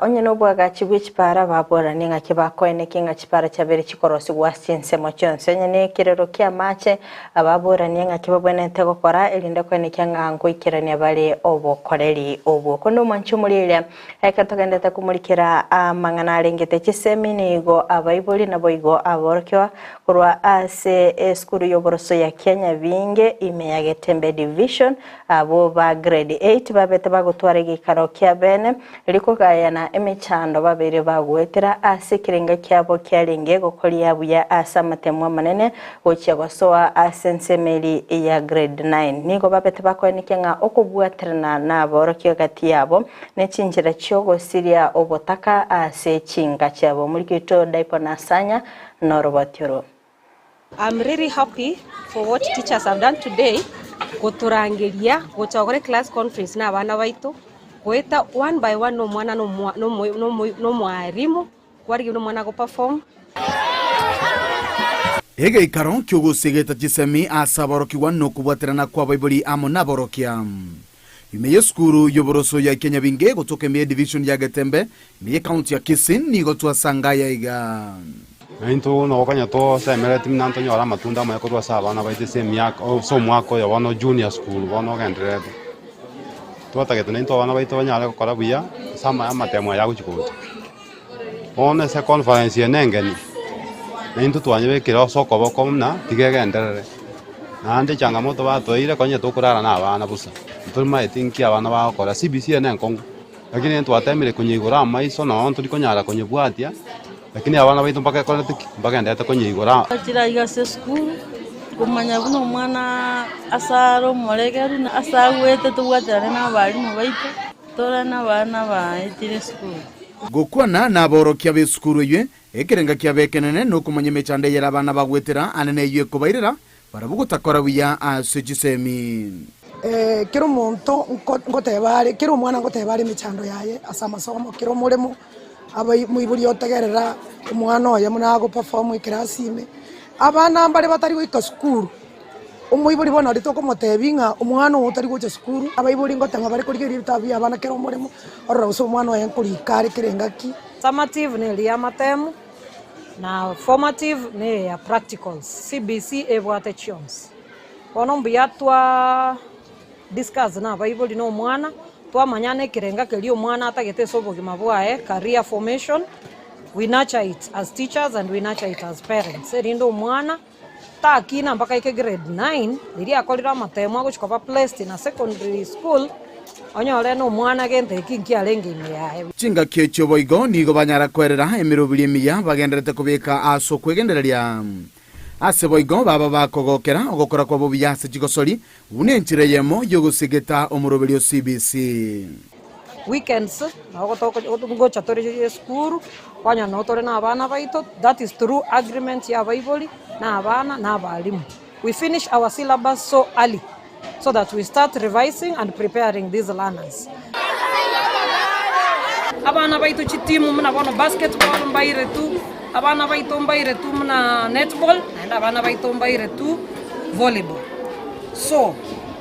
onye nobwagachi bwe chipara baboranie ng'aki bakoenekia ng'a chipara chiabere chikorosigwa ase chinsemo chionsi. Onye nekerero ki'amache baboranie ng'aki babwenerete gokora erinde koenekia ng'a nkoikerania bare obokoreri obwo. Konde omwanchi omorieria Ekero togenderete komorikera amang'ana arengete chisemi, nigo abaibori naboigo aborokigwa korwa ase esukuru y'oboroso ya Kianyabinge ime ya Getembe Division, abwo ba grade 8 babete bagotwara egeikaro kia bene rikogayana emechando babeire bagoetera ase ekerenga kiabo kiarenge gokoria buya ase amatemu amanene gochia gosoa ase ensemo eri ya grade 9. Nigo babete bakoenekia ng'a okobwaterana naborokigwa gati yabo Ne chinchera chi'ogosiria obotaka ase chinka chiabo. Omoriki oito Daipo Nasanya noroboti oro. I'm really happy for what teachers have done today gotorangeria gocha gokora eclass conference na abana baito goeta one by one na omwana na omwa na omo na omo na omwarimu kwarigia buna omwana agoperform. Egeikaro ki'ogosegeta chisemi ase aborokigwa nokobwaterana kw'abaibori amo naborokia. Ime y'esukuru y'oboroso ya Kianyabinge gotoka ime y'edivision ya Getembe ime y'ecounty ya Kisii nigo twasanga aya iga. Na intwe nogokanya tosemeretie buna ntonyore amatunda amaya korwa ase abana baito ase emiaka ase omwaka oyo bono junior school bono ogendererete. Twatagete naintwe abana baito banyare gokora buya ase amaya amatemo aya agochia gocha. Bono ase econference eye nengeni, naintwe twanyebekire ase okoboko buna tiga egenderere. Naende echangamoto batoeire konya tokorara na abana bosa, ntomaeti nki abana bagokora, CBC eye nenkong'u, lakini ntwatemire konyeigora amaiso nonye ntori konyara konyebwatia, lakini abana baito mpaka ekorete ki? Mbagenderete konyeigora. Chire iga ase esukuru, komanya buna omwana ase are omoregeru na ase agwete tobwaterane na abalimu baito, tore na abana baetire esukuru. Gokwana naborokia b'esukuru eywe, Ekerenga kiabo ekenene nokomanya emechando eyere abana bagwetera ane neyio ekobairera barabwo gotakora buya ase chisemi. Kera omonto ngoteba are, kera omwana ngoteba are emechando yaye ase amasomo, kera omoremo abai moibori otegerera omwana oye buna ago perform ekerasi ime. Abana mbare batari goika sukuru, omoibori bono aria tokomotebia ng'a omwana ogo tari gocha sukuru, abaibori ngoteba bare korigereria ebitabu bia abana kera omoremo, orore gose omwana oye nkorika are kera engaki. Summative neri y'amatemu, na formative neye ya practicals. CBC ebwate chionsi. Bono mbuya twa discuss na abaibori na omwana, twamanyana ekerenga keria omwana atagete ase obogima bwaye, career formation, we nurture it as teachers and we nurture it as parents, erinde omwana takina mpaka aike grade nine, riria akorire amatemo agochia koba placed in a secondary school, onyore na omwana gento eki nkiarenge ime yaye. Chingaki echio boigo nigo banyara kwerera emerobiri emiya bagendererete kobeka ase okwegendereria. Ase boigo baba bakogokera ogokora kwabo buya ase chigosori, buna enchera eyemo y'ogosegeta omoroberi o CBC. Weekends nabo ngocha tore esukuru, kwanyora nabo tore na abana baito, that is through agreement ya abaibori na abana na abalimu. We finish our syllabus so early so that we start revising and preparing these learners. Abana baito chitimu buna bono basketball mbaire tu, abana baito mbaire tu buna netball, naende abana baito mbaire tu volleyball. So,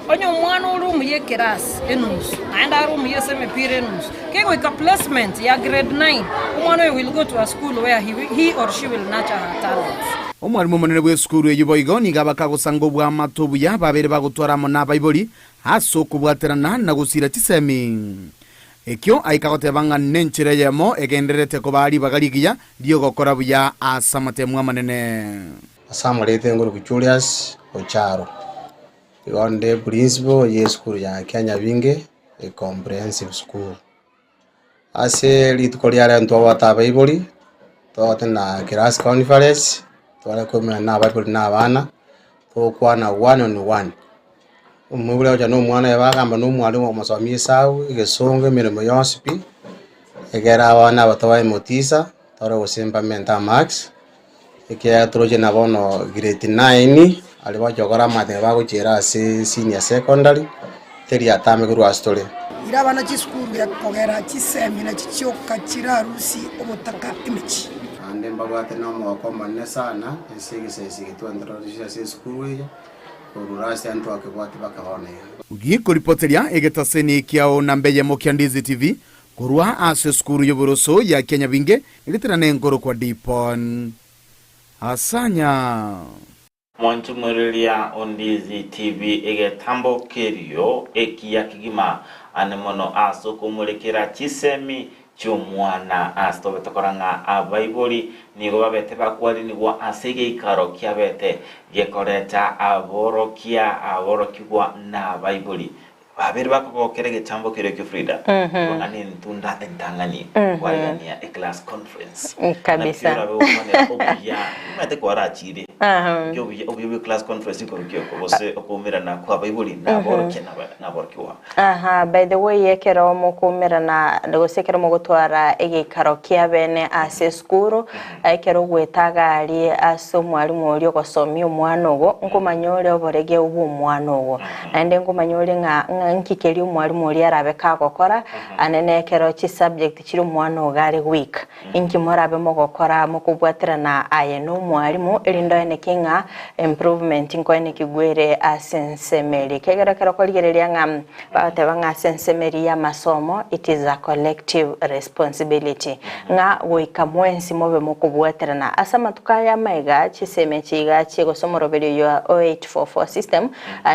onye omwana ore omuya ekerasi enusu, naende are omuya ase emepira enusu, kegoika placement ya grade 9, omwana oyo will go to a school where he, he or she will nurture her talents. Omwalimu omonene bw'esukuru eyio boigo nigo abakagosanga obwamato obuya babeire bagotwara amo nabaibori ase okobwaterana na gosiira chisemi. Ekio aika goteba ng'a nenchera eyemo egendererete kobaa ribaga rigiya ri'ogokora buya ase amatemu amanene. Ase amarieta engoruku Julius Ocharo, igo nde principal ye esukuru ya Kianyabinge Comprehensive School. Ase rituko ria rero ntwabwate abaibori, twabwate na class conference, tware koumera na abaibori na abana, togokwana one on one. Omoibori agocha na omwana oye bagamba na omwalimu okomosomia esabu, egesongo, emeremo yonsi pi, egere abana aba tobae motisha, tore gose mbamente amarks, ekiagera toroche na bono grade 9, aria bagochia gokora amatemo bagochiera ase senior secondary, teri atame korwa ase tore. Ira abana chisukuru gekogera chisemi nachi chioka chirarusie obotaka emechie. Naende Mbabwate na omogoko omonene sana ase egesaisi eke twantororire ase esukuru eye, korwa last year ntwakebwate mpaka bono iga. Gikoripoteria egetaseni kiao namba eyemo kia Ndizi TV korwa ase esukuru y'oboroso ya Kianyabinge eritanane nkorokwa Dipon Asanya. Mwanchumoreria o Ndizi TV egetambo kerio ekiya kegima ane mono ase okomorekera chisemi chi'omwana ase tobete korora ng'a abaibori nigo babete bakwarinigwa ase egeikaro kiabete gekoreta aborokia aborokigwa nabaibori Babere bakogokera egetambo keria ekio Frida, korwa nentunda entang'ani kwarigania eclass conference. Kabisa. Naki orabe gokwanera obuya, omanyete kwarachire, ki obuya obuya bwe class conference nkoru ki oko gose okoumerana kwa abaibori na aborokia na aba- na aborokigwa. Aha, by the way ekero mokoumerana gose ekero mogotwara egeikaro kia bene ase esukuru, ekero ogweta agari ase omwalimu oria ogosomia omwana ogo, nkomanya ore oborege bwa omwana ogo. Naende nkomanya ore ng'a ng'a nki keria omwalimu oria arabe kagokora, ane nekero chisubject chiria omwana ogo are weak, inki morabe mogokora mokobwaterana aye na omwalimu erinde oeneki ng'a improvement nkoenekigwa ere ase ensemo eria. Ekiagera ekero okorigereria ng'a bagoteba ng'a ase ensemo eria y'amasomo it is a collective responsibility, ng'a goika mwensi mobe mokobwaterana. Ase amatuko aya amaiga chisemi echi iga chie gose omoroberi oyio o 844 system,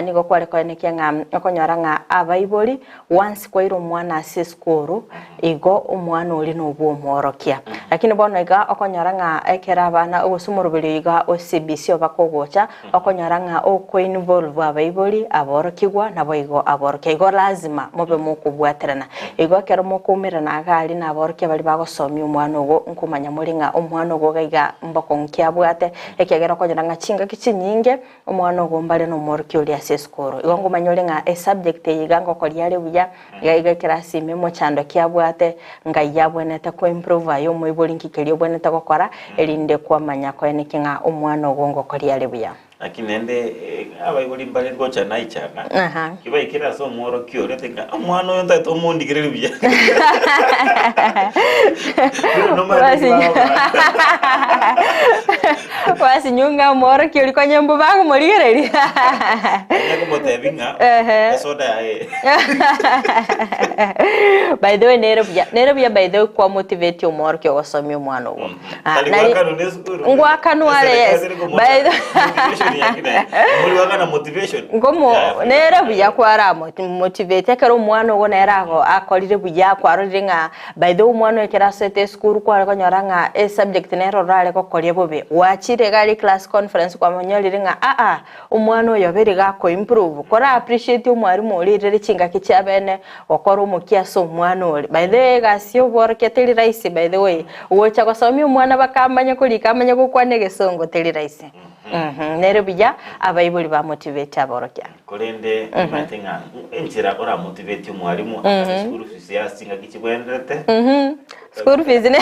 Nigo kware koenekia ng'a okonyora ng'a abaibori once kwaira omwana ase esukuru igo omwana oria nobwo omworokia. Lakini bono iga okonyora ng'a ekero abana gose omoroberi oyo iga o CBC oba kogocha okonyora ng'a oko involve abaibori, aborokigwa naboigo aborokia. Igo lazima mobe mokobwaterana. Igo ekero mokoumerana iga aria na aborokia baria bagosomia omwana ogo nkomanya more ng'a omwana ogo iga iga mbokong'u ki abwate ekiagera okonyora ng'a chingaki chinyinge Omwana ogo mbare nomworokia oria ase esukuru. Igo ngomanya ore ng'a esubject eye iga ngokoria are buya, iga iga ekerasi ime mochando ki abwate, ngai abwenerete ko improve aye omoibori nki keria obwenerete gokora, erinde kwamanya koenekia ng'a omwana ogo ngokoria are buya. Lakini naende abaibori mbare ngocha naichana, ki baikire ase omworokia oria oteba ng'a omwana oyo ntagete omondigererie buya. Gwasinywa ng'a omworokia oria konya mbobe akomorigereria. Onye komotebi ng'a Ehe. esoda yaye. By the way nere buya, nere buya by the way kwa motivate omworokia ogosomia omwana ogo. Ah, Tari nari- gwakanwa na esukuru. Ngwakanwa are yes. Eserikali teri komocha By the motivation yaki naye. Omori gwakana motivation. Ngomo Yeah. nere buya kwara motivate ekero omwana ogo nere ago akorire buya kwarorire ng'a By the way omwana oyo ekero asoete esukuru kware konyora ng'a esubject nere orare gokoria bobe, gwachire iga aria class conference kwamonyorire ng'a aa omwana oyo obeire iga ako improve, kora appreciate omwalimu oria rire chingaki chia bene gokora omokia ase omwana oria. By the way egasi ya obworokia teri rahisi by the way, gocha gosomia omwana baka amanye korika amanye gokwana egesongo teri rahisi. Nere buya abaibori ba motivate aborokia. Korende omanyete ng'a enchera oramotivetie omwalimu akare school fees ase chingaki chibwenerete. School fees ne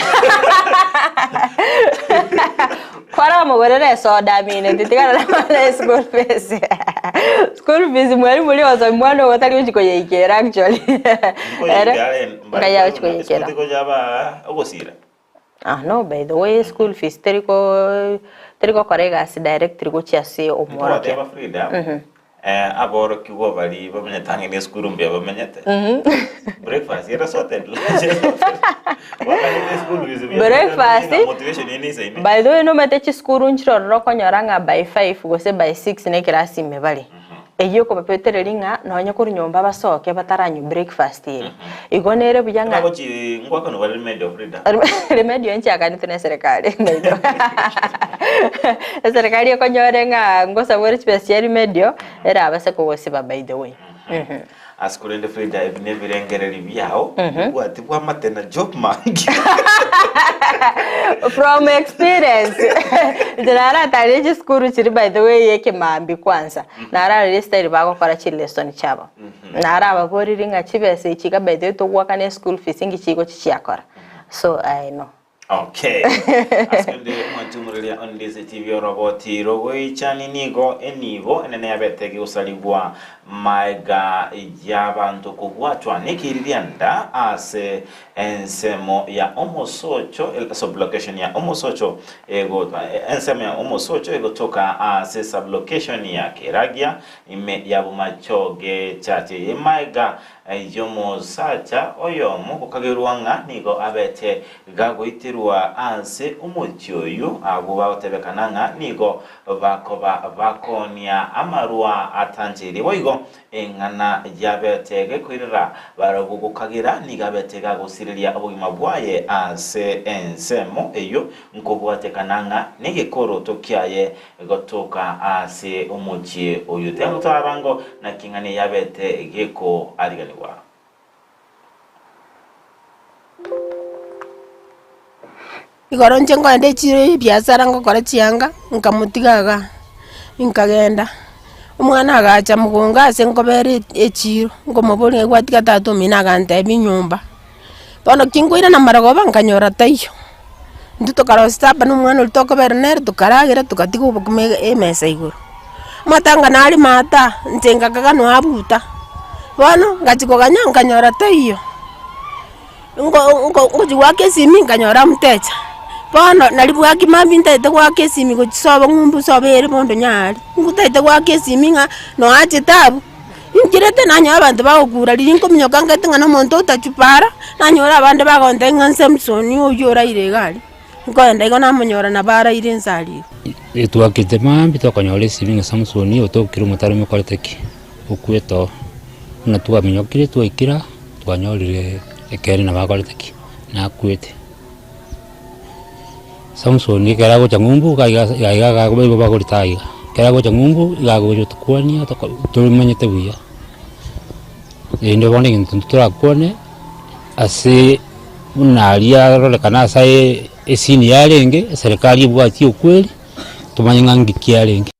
kwaramogorera esoda amineti tigana na school fees. School fees mwalimu oria ogosomia mwana ogo tari gochi koyeikera actually. Ere ngai agochi koyeikera. Esukuru tekoyaba ogosira. Ah no by the way school fees teri ko teri gokora egasi directly gochia ase omworokia. Ntwateba Frida, eh, aborokigwa baria bamenyete ang'e na esukuru mbuya bamenyete. Breakfast ere sorted, lunch ere sorted. Bakanete school fees buya, Breakfast, ng'a motivation eye neisaine. by the way nomanyete chisukuru nchire ororo okonyora ng'a by 5 gose by 6 na ekerasi ime bare. Eyio ekobapetereria ng'a nonye korwa nyomba basoke bataranywa breakfast ere. Igo nere buya ng'a. Bagochi ngwakanwa bare remedial Frida. Remedial nchiakanetwe na eserekari Eserekari ekonyore ng'a ngosabwa ore chibesa chia remedial, erabase kogosiba by the way. Ase korende Frida ebi nebirengereri biao, obwati bw'amate na Job Mangi. From experience, inche naratarire chisukuru chiria by the way ekemambia kwanza, nararire style bagokora chilesson chiabo. Narababorire ng'a chibesa echi iga by the way togoakana eschool fees inki chigochi chiakora. So I know. Okay. Asende mwanchumureria ondise TV oroboti rogoichani nigo enibo enene yabete gosarigwa maega y'abanto kobwatwa nekiriria nda ase ensemo ya omosocho sublocation ya omosocho ego ensemo ya omosocho egotoka ase sublocation ya Keragia ime ya Bomachoge Church maega y'omosacha oyomo gokagerwa ng'a nigo abete gagoiterwa ase omochie oyio, abwo bagotebekana ng'a nigo bakoba bakoonia amarwa atancheirie. Boigo eng'ana yabete gekoirera barabwo gokagera nigo abete gagosireria obogima bwaye ase ensemo eyio nkobwatekana ng'a negekoroto kiaye gotoka ase omochie oyio. Tiagotorabango naki eng'ana eye yabete gekoariganigwa. Igoro inche nkoenda echiro ya ebiasara ngokora chianga, nkamotiga igaa, nkagenda. Omwana agacha mogongo ase nkobera echiro, nkomoboria ng'a gwatiga tata omino agantebia nyomba. Bono ki nkoirana marogoba nkanyora taiyo. Intwe tokarosia supper na omwana oria tokobera nere tokaragera tokatiga obokima emesa igoro. Amatanga nare maata, inche ngakaga noe abuta, bono ngachia koganya nkanyora taiyo, nko nko ngochia goaka esimi nkanyora mtecha, bono nari bwaki mambia ntagete goaka esimi gochia sobo ng'umbu sobo ere bondo nyari, ntagete goaka esimi ng'a noe achete abwo, ncherete nanyora abanto bagokura riria nkominyoka ngete ng'a na omonto otachupara, nanyora abande bagontebia ng'a Samson oywo oraire iga aria. Nkoenda igo namonyora nabo araire inse aria igo. Twakete mambia twakanyora esimi ng'a Samson otokire omotaro ime okorete ki? Okwete oo. Buna twaminyokire twaikire aa, twanyorire ekeene nabo akorete ki? Nakwete. Samson ekero agocha ng'umbu iga iga iga iga iga bagorete iga. Ekero agocha ng'umbu iga agocha gotokwania toko tomanyete buya. Erinde bono egento intwe torakwane. Ase buna aria arorekana ase aye esini yarenge, eserekari ebwatie okweri, tomanye ng'a ng'iki kiarenge.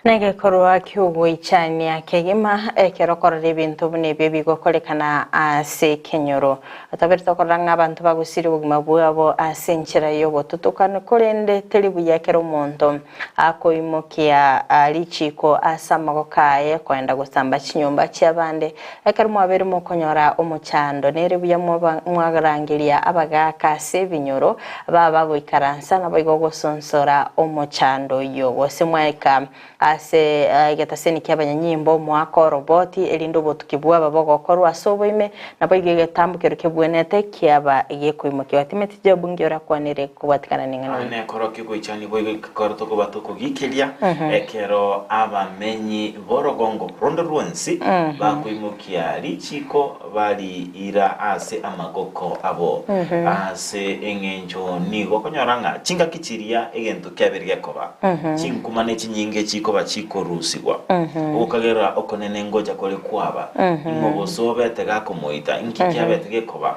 Negekorwa ki'ogoichania kegima ekero okorora ebinto buna ebio bigokorekana ase ekenyoro. Tobere tokorora ng'a abanto bagosiria obogima bwabo ase enchera y'obotutukanu, korende teri buya ekero omonto akoimokia richiiko ase amagoko aye koenda gosamba chinyomba chi'abande. Ekero mwabeire mokonyora omochando, nere buya mwarangeria abagaaka ase ebinyoro, baba bagoikaransa naboigo gosonsora omochando oyio. Gose mwaika ase egetaseni ki'abanyanyimbo, moake oroboti, erinde obotuki bwaba bogokorwa ase oboime, naboigo egetambokero kebwenerete kiaba gekoimokiwa. Timothy Job nki orakwanere kobwatikana neng'ana eyio? Nekoro ki'ogoichanigwa igo gekoro tokoba tokogiikeria, ekero abamenyi b'orogongo ronde rwonsi bakoimokia richiiko bariira ase amagoko abo. Ase engencho nigo okonyora ng'a chingaki chiria egento kiabeire gekoba, chinkuma ne chinyinge chikoba chikorusigwa. Ogokagera okonene ngocha kore kwaba, ing'o gose obete gakomoita, inki kiabete gekoba?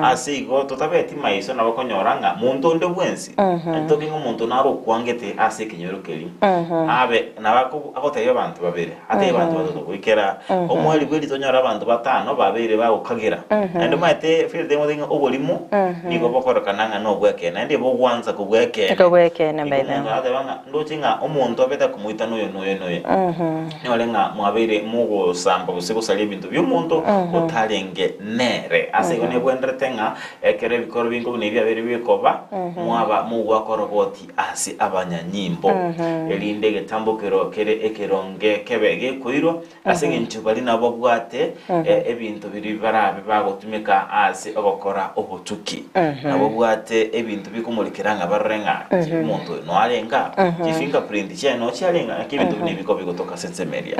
Ase igo totabeti maiso nabo okonyora ng'a monto onde bwensi, ntoke ng'a omonto nare okwangete ase ekenyoro keria, abe nabo ako- agotebia abanto babere, atebie abanto batato goikera omweri bwe rituko onyore abanto batano babeire bagokagera. Naende omanyete Faith ngotebi ng'a oborimo nigo bokorekana ng'a nobwekeene, naende bogwansa kobua ekeene. Kobua ekeene by Igo the omonto way. arateba ng'a ndoche ng'a omonto obete komoita noyo noyo noyo. Nyore ng'a mwabeire mogosamba gose gosaria ebinto bi'omonto otarenge nere. Ase igo nebwenerete ng'a ekero ebikoro binko buna ebi biabeire bikoba, mwaba mogoaka oroboti ase abanyanyimbo, erinde egetambokero kere ekeronge kebe gekoirwa, ase engencho baria nabo babwate ebinto biria barabe bagotumeka ase ogokora obotuki. Nabo babwate ebinto bikomorikera ng'a barore ng'a omonto oyo noarenge aa, chifingerprint chiaye noo chiarenge aa, naki ebinto buna ebi bikoba bigotoka ase ensemo eria.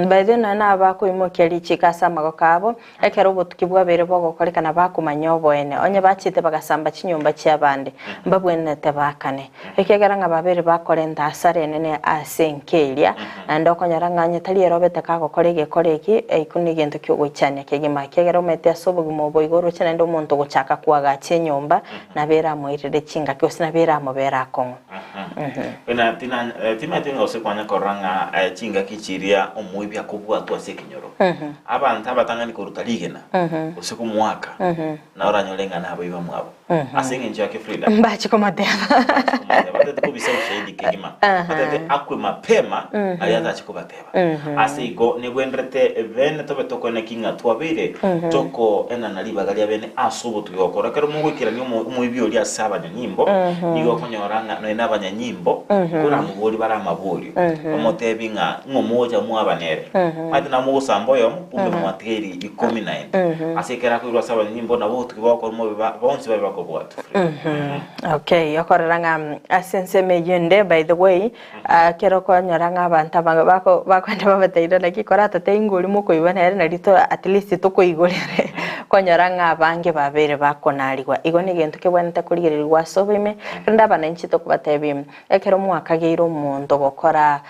By the way nonya nabakoimokia richiiko ase amagoko abo, ekero obotuki bwabeire bogokorekana bakomanya oboene, onye bachiete bagasamba chinyomba chi'abande, mbabwenerete baakane. Ekiagera ng'a babeire bakorenta hasara enene ase enka eria, naende okonyora ng'a onye tari ere obete kagokora egekora eki, ekio negento ki'ogoichania kegima. Ekiagera omanyete ase obogima obo igo oroche naende omonto ogochaka koagacha enyomba, nabo eramoirere chingaki gose nabo eramobere akong'u. Buna tina, eh, timaeti ng'a gose kwanya korora. korora ng'a eh, chingaki chiria omoibi akobwatwa ase ekenyoro, abanto abatang'ani koruta rigena, gose komoaka, na oranyore ng'a nabaibi bamwabo. Ase eng'encho yake Frida? Mbache komoteba. Batete kobisa ushahidi kegima. Batete akwe mapema aria atache kobateba. Ase igo negwenderete bene tobe tokoeneki ng'a twabeire tokoenana ribaga ria bene ase obotuki gokora. Ekero mogoikerania omo- omoibi oria ase abanyanyimbo, nigo okonyora ng'a nonya na abanyanyimbo koramoborie bare amaborio, bamotebi ng'a ng'o mogocha mwaba nere. Omanyete nabo mogosamba oyomo, kumbe mwatigairi ikomi naende. Ase ekero akoirwa ase abanyanyimbo nabo obotuki bogokora mobe ba- bonsi babe bakobwatwa. Okay, okorora ng'a ase ensemo eyio ende by the way, Ekero okonyora ng'a abanto abange bako bakoenda babateire naki koratatei ngori mokoigwa nere nari to at least tokoigorere, okonyora ng'a abange babeire bakonarigwa. Igo na egento kebwenerete korigererigwa ase oboime, rende abananchi tokobatebia, ekero mwakageire omonto gokora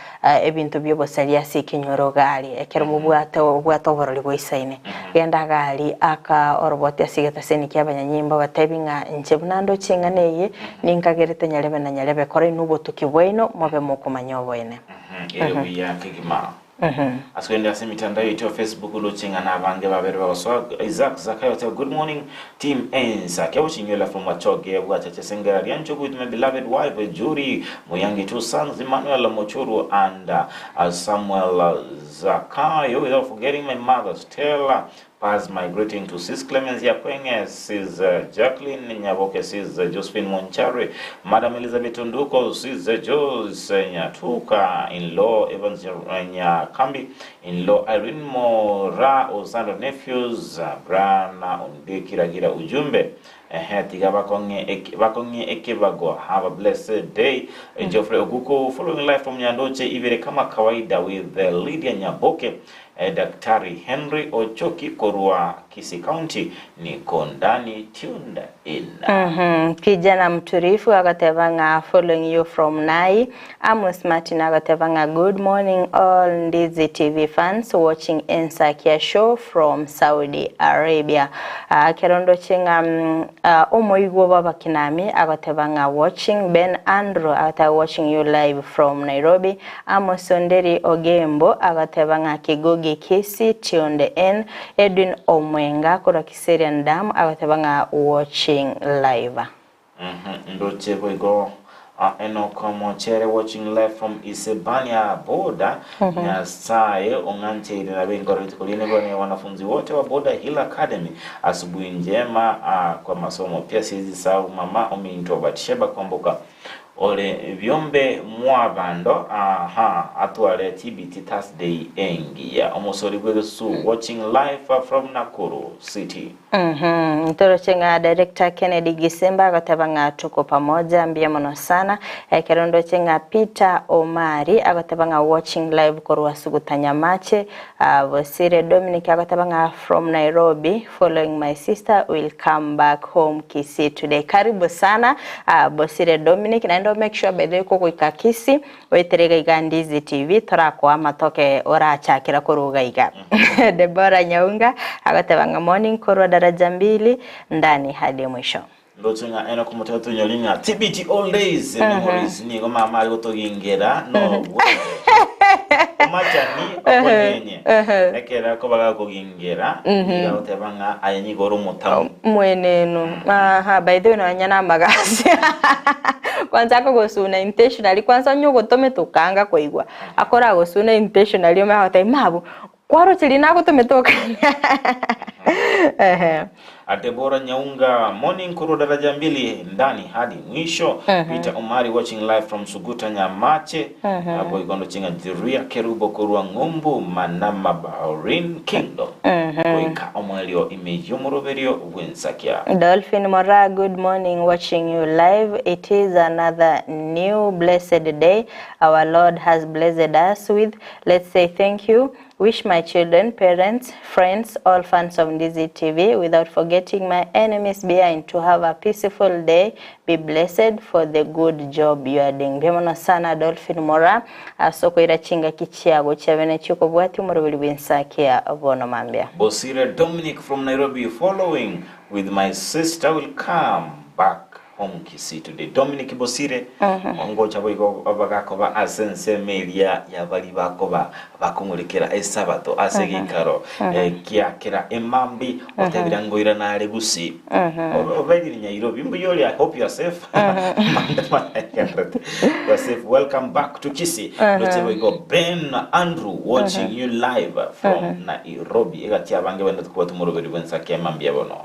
ebinto bia obosaria ase ekenyoro iga aria, ekero mobwate obwate oborori boisaine, genda iga aria aka oroboti ase egetaseni kia abanyanyimbo obatebi ng'a inche buna ndoche eng'ana eye, Ninkagerete nyarebe na nyarebe, kora inwe obotuki bwaino, mobe mokomanya oboene. Ere buya kegima. Ase kogenda ase emitandao yaito ya Facebook ndoche ng'a nabange babere bagosoa Isaac Zakayo oteba good morning team Ensa Kiabuchinywela from Machoge Bwachache Sengera Riancho with my beloved wife Judy Muyangi two sons Emmanuel Mochuru and uh, Samuel Zakayo without forgetting my mother Stella Pass my greeting to Sis Clemens Yakwenge, Sis Jacqueline Nyaboke, Sis Josephine Monchari, Madam Elizabeth Onduko, Sis Joyce Nyatuka, in-law Evans Nyakambi, in-law Irene Mora, Osando nephews, Brian Ondeki Ragira Ujumbe, Ehe, tiga bakong'e eke- bakong'e ekebago. Have a blessed day. Geoffrey Oguku, following live from Nyandoche Ibere kama kawaida with Lydia Nyaboke. Daktari Henry Ochoki korwa Kisii County niko ndani tuned in. Kijana mturifu agoteba ng'a following you from Nai. Amos Martin agoteba ng'a good morning all Ndizi TV fans watching Ensakia show from Saudi Arabia. Ah, kero ndoche ng'a mm, ah, omoigwa bw'abakinami agoteba ng'a watching Ben Andrew agoteba watching you live from Nairobi. Amos Onderi Ogembo agateba ng'a Kigogi Kisii tuned in, Edwin Omwenga korwa Kiserian Dam agateba ng'a watching live. Ndoche boigo Enock Mochere watching live from Isebania border Nyasaye ong'ancheire nabe nkore rituko riane bwane wanafunzi wote wa Border Hill Academy asubuhi njema kwa masomo pia siezi sahau mama ominto Batsheba Kwamboka Ore biombe mwabando aha atware TBT Thursday engiya omosori bw'egesusu watching live from Nakuru city. Mhm, ntoroche ng'a Director Kennedy Gisimba agoteba ng'a tuko pamoja mbuya mono sana. Ekero ndoche ng'a Peter Omari agoteba ng'a watching live korwa Suguta Nyamache. Ah, Bosire Dominic agoteba ng'a from Nairobi following my sister will come back home Kisii today. Karibu sana ah, Bosire Dominic naende o make sure by the way kogoika Kisii oetere iga iga Ndizi TV torakoa amatoke orachakera korwa iga iga. Deborah Nyaunga agoteba ng'a morning korwa daraja mbili ndani hadi mwisho. Ndoche ng'a Enock omotebe tonyori ng'a TBT all days memories nigo mama are gotogingera nobwere omachani okonyenye ekero akoba gakogingera nigo agoteba ng'a aye nigo ore omotamu. Mwenenu aha by the way nonya na amagasi kwanza akogosuna intentionally kwanza onye ogotomete okanga koigwa akoragosuna intentionally omanye agotebia mabu Kwaroche riria nagotomete okanya. Ehe. Debora Nyaunga, morning korwa daraja mbili ndani hadi mwisho. Peter Omari watching live from Suguta Nyamache. Naboigo ndoche ng'a Jeruya Kerubo korwa Ng'umbu Manama Bahrain Kingdom. Goika omoerio ime y'omoroberio bw'ensakia. Dolphin Moraa, good morning, watching you live. It is another new blessed day our Lord has blessed us with. Let's say thank you. Wish my children, parents, friends, all fans of Ndizi TV, without forgetting my enemies behind, to have a peaceful day. Be blessed for the good job you are doing. Mbuya mono sana Dolphin Mora ase okoira chingaki chiago chiabene chiokobwatia omoroberi bw'ensake ya bono mambia. Bosire Dominic from Nairobi following with my sister will come back. Home Kisii Today. Dominic Bosire ngocha boigo bagakoba ase ensemo eria ya baria bakoba bakong'urekera esabato ase egeikaro kia kera emambi otebire ngoirana are Gusii. Oberire Nyairobi mbuya ore I hope you are safe. You are safe. Welcome back to Kisii. Ndoche boigo Ben Andrew watching you live from Nairobi. Egati abange bande tokobwata omoroberi bw'ensake emambia bono.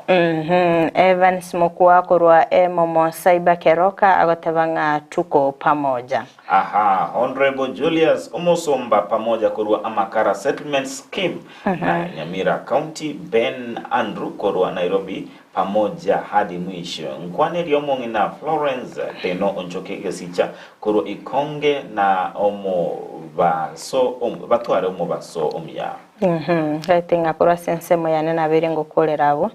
Evans Mokua korwa Emomo Cyber Keroka agoteba ng'a tuko pamoja. Aha, Honourable Julius Omosomba pamoja korwa Amakara Settlement Scheme na Nyamira County, Ben Andrew korwa Nairobi pamoja hadi mwisho. Nkwanerie omong'ina Florence Deno Onchoke Gesicha korwa Ikonge na omobaso batware omobaso omuya. Gaete ng'a korwa ase ensemo yane nabeire ngokorera abwo.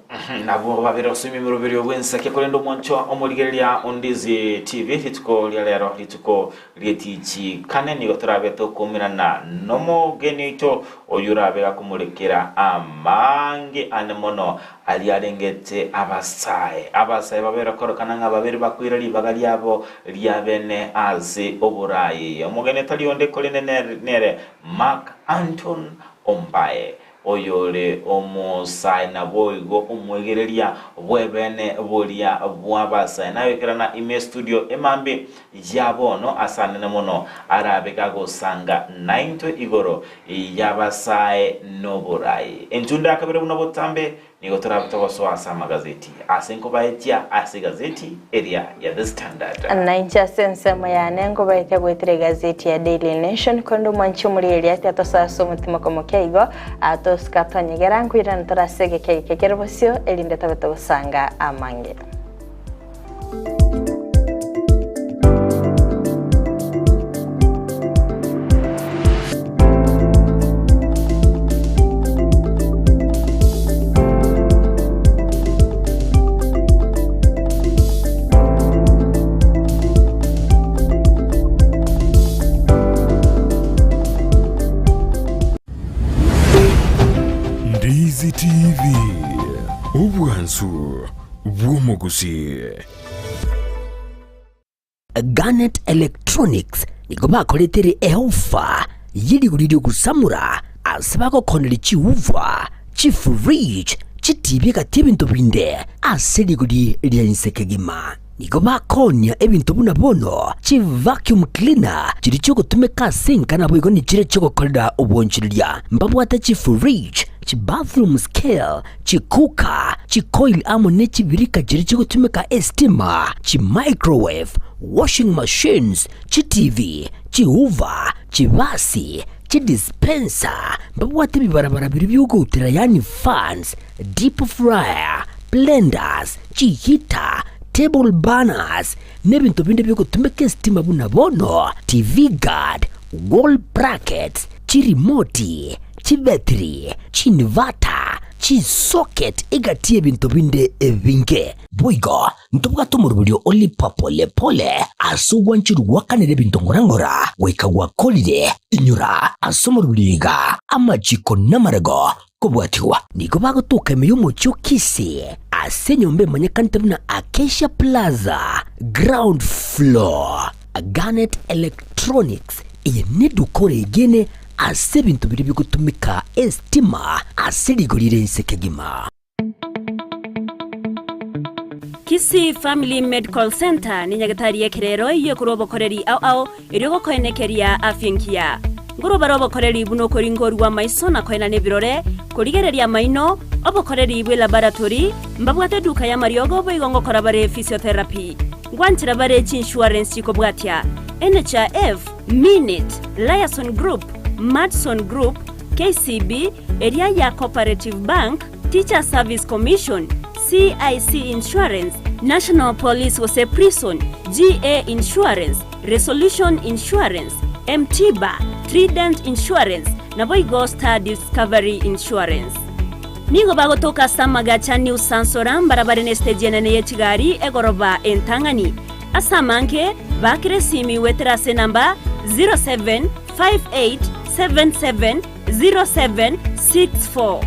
Nabwo babere gosomia emeroberio bw'ensake, korende omwanchwa omorigereria o Ndizi TV rituko ria rero rituko ri'etichi kane nigo torabe tokoumerana nomogeni oito oyio orabe gakomorekera amange ane mono aria arengete abasae. Abasae babere korokana ng'a babere bakoira ribaga riabo ria bene ase oboraai. Omogeni tari onde korende nere Mark Anton Ombae, oyore omosae naboigo omwegereria bw'ebeene boria bw'abasae, nagoikerana ime estudio emambia ya bono ase anene mono arabe gagosanga naintwe igoro y'abasae noborai. Enchunda ya kabere buna botambe Nigo torabe togosoa ase amagazeti ase nkobaetia ase egazeti eria ya The Standard. Na inche ase ensemo yane nkobaetia goetera egazeti ya Daily Nation, korende omwanchi omorigereria ati atosoe ase omotima komokia igo, atosuka atonyegera, nkoirana tore ase egeka eke kere bosio, erinde tobe togosanga amange. Ndizi TV, obwansu bw'omogusii. Garnet Electronics nigo bakoretere eofa ye rigori ri'ogosamora ase bagokoneria chiuva, chifridge, chitibi egati ebinto binde ase rigori ria inse kegima. Nigo bakoonia ebinto buna bono chivacuum cleaner chiria chiogotumeka ase enka naboigo nichiria chiogokorera obwonchoreria. Mbabwate chifridge, chibathroom scale, chikuka, chikoil amo ne chibirika chiria chigotumeka esitima, chimicrowave, washing machines, chitivi, chihoover, chibasi, chidispenser, mbabwate ebibarabara biria biogoutera yaani fans, deep fryer, blenders, chiheater, table burners, na ebinto binde biogotumeka esitima buna bono TV guard, wall brackets, chirimoti, chibetiri, chinivata, chisocket egati y'ebinto binde ebinge. Boigo ntobwate omoroberio o lipa pole pole ase ogwancherwa gwakanera ebinto ng'ora ng'ora goika gwakorire. Inyora ase omoroberio iga amachiko namarego kobwatigwa. Nigo bagotoka ime y'omochie o Kisii ase enyomba emanyekanete buna Acacia Plaza, ground floor. Garnet Electronics, eye neduka oregene ase ebinto biria bigotumeka esitima ase rigori ri'ense kegima. Kisii Family Medical Centre ne nyagetari y'ekerero eyio ekorwa obokoreri ao ao erio gokoenekeria afya engiya. Nkorwa bare obokoreri buna okoringorwa amaiso na koenana ebirore, korigereria amaino, obokoreri bwe laboratory, mbabwate eduka y'amariogo boigo ngokora bare physiotherapy. Ngwanchera bare chiinsurance chikobwatia, NHIF, Minit, Liason Group, Madison Group, KCB, eria ya Cooperative Bank, Teachers Service Commission, CIC Insurance, National Police gose Prison, GA Insurance, Resolution Insurance, M-Tiba, Trident Insurance, naboigo Star Discovery Insurance. Nigo bagotoka ase amagacha New Sansora mbarabare nesiteji enene ye chigari egoroba entang'ani. Ase amange, baakere esimi goetera ase enamba 0758770764.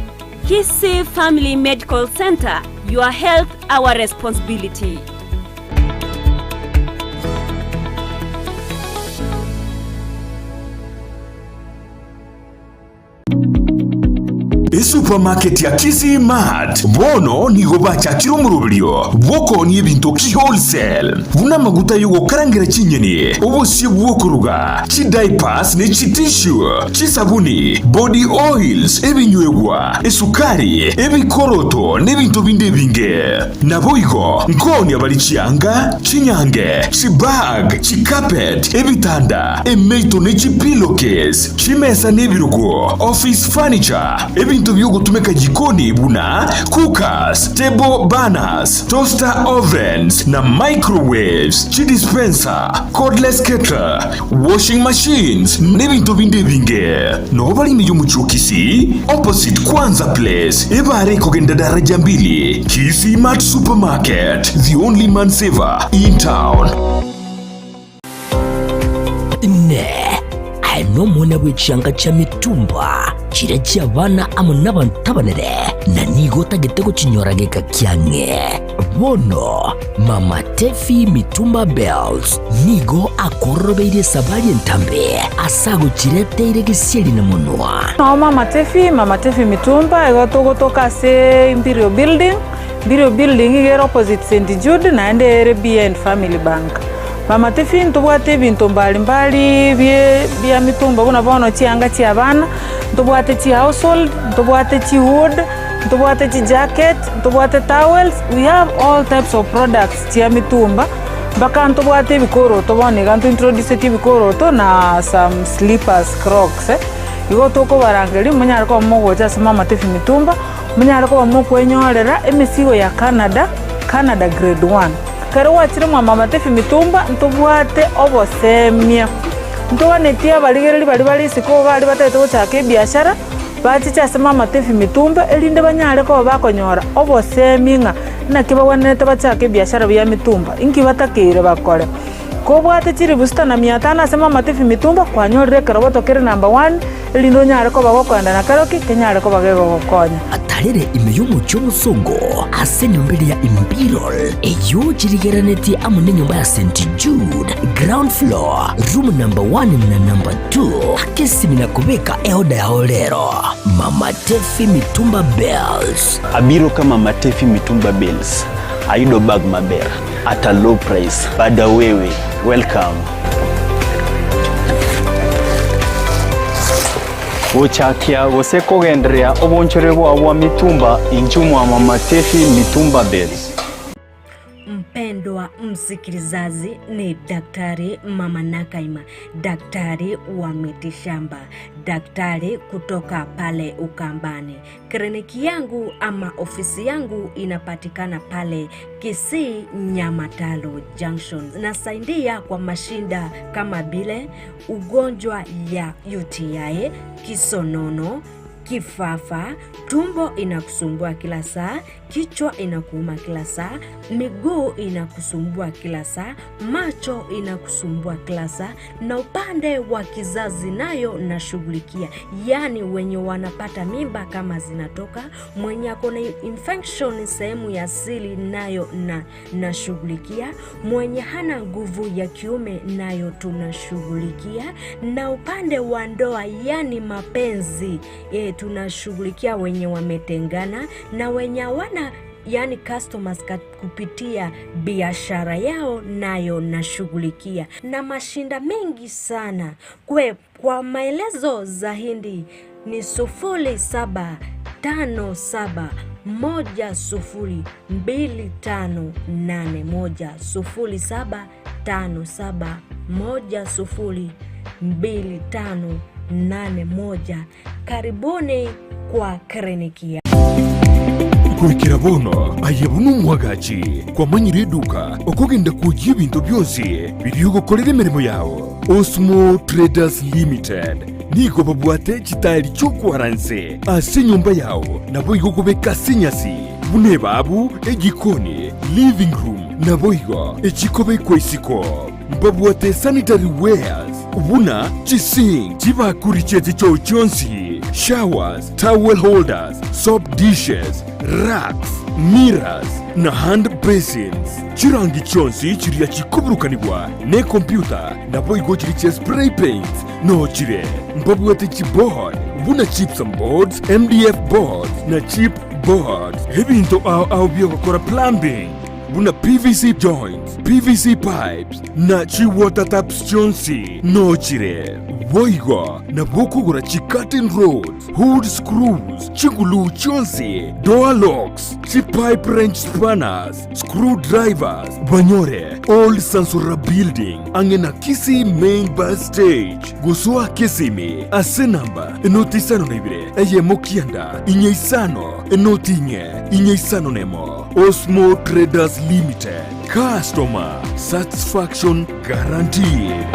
Kisii Family Medical Centre, your health our responsibility. Esupermarket ya Kisii Mart bono nigo bachakire omoroberio bw'okoonia ebinto ki-wholesale, buna amaguta y'ogokarangera chinyeni, obosie bw'okoruga, chidiapers ne chitissue, chisabuni, body oils, ebinywegwa, esukari, ebikoroto, na ebinto binde ebinge. Naboigo nkoonia bare chianga, chinyange, chibag, chicarpet, ebitanda, emeito ne chipillowcase, chimesa na ebirogo, office furniture, ebinto bi'ogotumeka jikoni buna cookers, table burners, toaster ovens na microwaves, chidispenser, cordless kettle, washing machines, na ebinto binde ebinge. Noo bare ime y'omochie o Kisii, opposite Kwanza Place, ebare ekogenda daraja mbili, Kisii Mart Supermarket, the only man saver in town. Inee! Aye nomwana bwe chianga chia mitumba, chiria chi'abana amo nabanto abanene, na nigo otagete gochinyora geka kiang'e? Bono Mama Tefi Mitumba Bells nigo akororobeirie esabari entambe ase agochireteire gesieri na monwa. Noo Mama Tefi, Mama Tefi Mitumba, igo togotoka ase Imperial Building, Imperial Building iga ere opposite St Jude naende ere behind Family Bank. Mama Tefi ntobwate ebinto mbali mbali bie bia mitumba buna bono chianga chia abana, ntobwate chi household, ntobwate chi wood, Ntobwate chijacket, ntobwate towels, we have all types of products chia mitumba, mpaka ntobwate ebikoroto bono iga ntointroducetie ebikoroto na some slippers, crocs. Igo tokobarangeria monyare koba mogocha ase Mama Tefi Mitumba, monyare koba mokwenyorera emesigo ya Canada, Canada grade one. Ekero gwachire mwa Mama Tefi Mitumba, ntobwate obosemia, ntoganetie abarigereria baria bare isiko baria batagete gochaka ebiashara. Bachiche ase mamatebi mitumba, erinde banyare koba bakonyora obosemi ng'a naki bagwenerete bachake ebiashara bia mitumba, inki batakeire bakore. Kobwate chilifu sita na mia tano ase mamatebi mitumba, kwanyorire ekeroboto kere number one, erinde onyare koba gokoenda na keroki, kenyare koba gegogokonya. Atarere ime y'omochie omosongo ase enyomba eria ya Imperial, eyio chirigererenetie amo nenyomba ya St. Jude, ground floor, room number one na number two. Akesimi na kobeka eoda yao rero. Mama Tefi Mitumba Bales. Abiro ka Mama Tefi Mitumba Bales ayudo bag maber at a low price. Bada wewe, welcome. Gochakia gose kogendereria obonchore bwao bwa mitumba inchuo mwa Mama Tefi Mitumba Bales. Mpendwa msikilizaji, ni Daktari Mama Nakaima, daktari wa mitishamba, daktari kutoka pale Ukambani. Kliniki yangu ama ofisi yangu inapatikana pale Kisii Nyamatalo Junction. Nasaidia kwa mashinda kama vile ugonjwa ya UTI, kisonono, kifafa, tumbo inakusumbua kila saa, kichwa inakuuma kila saa, miguu inakusumbua kila saa, macho inakusumbua kila saa, na upande wa kizazi nayo nashughulikia, yaani wenye wanapata mimba kama zinatoka, mwenye ako na infection sehemu ya siri nayo na nashughulikia, mwenye hana nguvu ya kiume nayo tunashughulikia, na upande wa ndoa yani mapenzi e, tunashughulikia wenye wametengana na wenye hawana yani customers kupitia biashara yao nayo nashughulikia na mashinda mengi sana kwe, kwa maelezo zaidi ni 0757 102581 0757 102581. Karibuni kwa kliniki ya Goikera bono aye buna omwagachi, kwamanyire eduka okogenda kwoyia ebinto bionsi biria ogokorera emeremo yao. Osmo Traders Limited nigo babwate chitairi chi'okwara nse ase enyomba yao, naboigo okobeka ase enyasi buna ebabu, ejikoni, living room, naboigo echikobekwa isiko. Mbabwate sanitary wares buna chisink, chibakuri chie chichoo chionsi, showers, towel holders, soap dishes, racks, mirrors, na hand basins. Chirangi chionsi chiria chikoburukanigwa nekompyuta naboigo chiria chia spray paints nochire. Mbabwate chiboard. buna gypsum boards, MDF boards na chip boards. Ebinto ao ao bi'ogokora plumbing buna PVC joints, PVC pipes na chi water taps chionsi nochire. Boigo nabo okogora chi curtain rods, hood screws, chiguluu chionsi, door locks, chi pipe wrench spanners, screw drivers, banyore Old Sansora Building ang'e na Kisii Main Bus Stage. Gosoa Kisimi ase namba enoti isano na ibere eyemo kianda inye isano enoti inye inye isano nemo. Osmo Traders Limited, customer satisfaction guaranteed.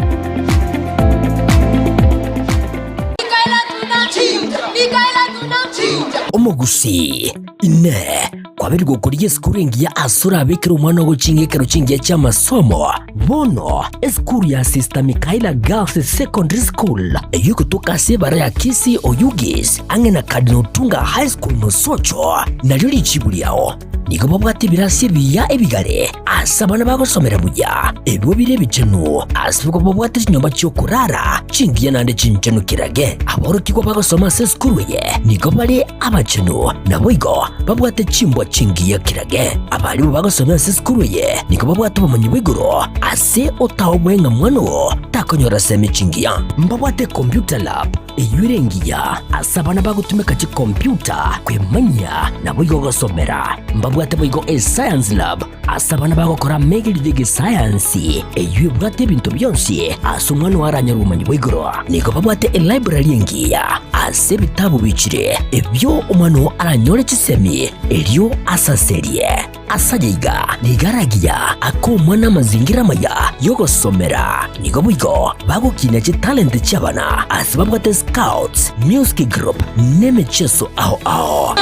Omogusii, Inee! Kwabeire gokorigia esukuru engiya ase orabekere omwana ogochinga ekero chingiya chi'amasomo? Bono, esukuru ya Sister Michaela Girls Secondary School, eyio egotoka ase ebara ya Kisii Oyugis, ang'e na Cardinal Otunga High School Mosocho, nario richibu riao. Nigo babwate ebirasi ebiya ebigare ase abana bagosomera buya, ebio bire ebichenu, ase igo babwate chinyomba chi'okorara chingiya naende chinchenu kirage. Aborokigwa bagosoma ase esukuru eye nigo bare abachenu, naboigo babwate chimbwa chingiya kirage. Abarimu bagosomera ase esukuru eye nigo babwate obomanyi bwa igoro ase otaobwe ng'a mwana oo takonyora semi chingiya. Mbabwate computer lab eyio ere engiya ase abana bagotumeka chikompyuta kwemanyia naboigo gosomera. Mbabwate boigo escience lab ase abana bagokora amegerio y'egesayansi eyio ebwate ebinto bionsi ase omwana oo aranyore obomanyi bwa igoro. Nigo babwate elibrary engiya ase ebitabu bichire ebio omwana oo aranyore chisemi erio asaserie. Ase aya iga nigo aragiya ake omwana amazingira amaya y'ogosomera. Nigo boigo bagokinia chitalenti chi'abana ase babwate scouts, music group, na emecheso ao ao.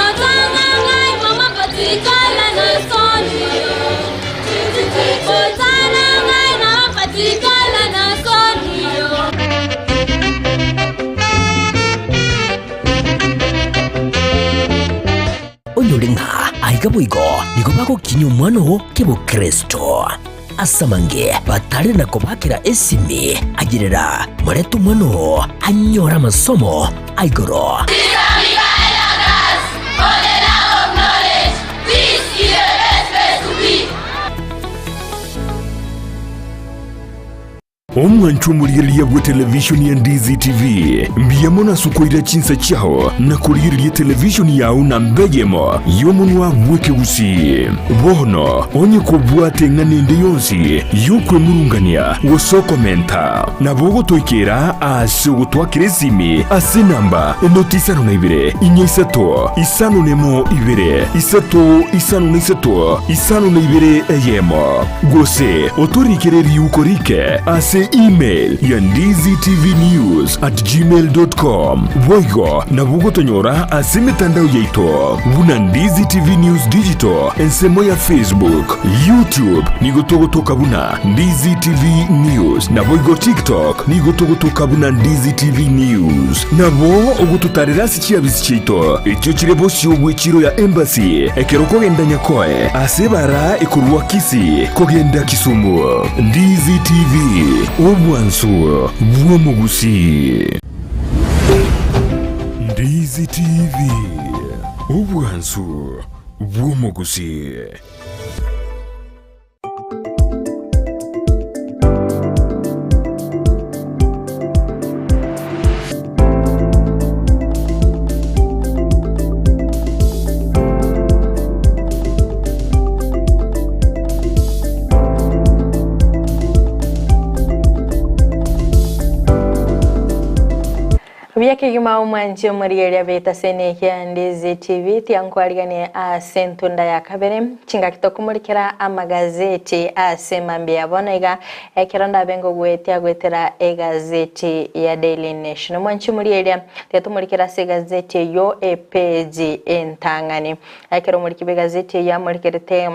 Onyore ng'a aiga boigo nigo bagokinyia omwana oo kebokristo. Ase amange batare na kobakera esimi, ayerera morete omwana oo anyore amasomo a igoro. Omwanchwa omorigereria bw'etelevishoni ya Ndizi TV, mbuya mono ase okoira chinsa chiao na korigereria etelevishoni yao namba eyemo y'omonwa bw'ekegusii. Bono onye kobwate eng'ana ende yonsi y'okwemurungania gose okomenta, nabo ogotoikera ase ogotwakera esimi ase enamba enoti isano na ibere, inye isato, isano nemo ibere, isato isano na isato, isano na ibere eyemo. Gose otorikere riuko rike ase email ya ndizitvnews@gmail.com. Boigo nabo ogotonyora ase emetandao yaito buna Ndizi TV News Digital ensemo ya Facebook, YouTube nigo togotoka buna Ndizi TV News naboigo TikTok nigo togotoka buna Ndizi TV News. Nabo ogototarera ase chiabisi chiaito echio chire bosio bw'echiro ya Embassy ekero okogenda Nyakoe ase ebara ekorwa Kisii kogenda Kisumu. Ndizi TV, obwansu bw'omogusii. Ndizi TV, obwansu bw'omogusii. Buya kegima omwanchi omorigereria b'etaseni ekia Ndizi TV tiankwariganie ase entunda ya kabere chingaki tokomorikera amagazeti ase mambia ya bono iga ekero ndabe ngogwetia goetera egazeti ya Daily Nation omwanchi omorigereria tiga tomorikere ase egazeti eyio epeji entang'ani ekero omoriki bw'egazeti eyio amorikerete.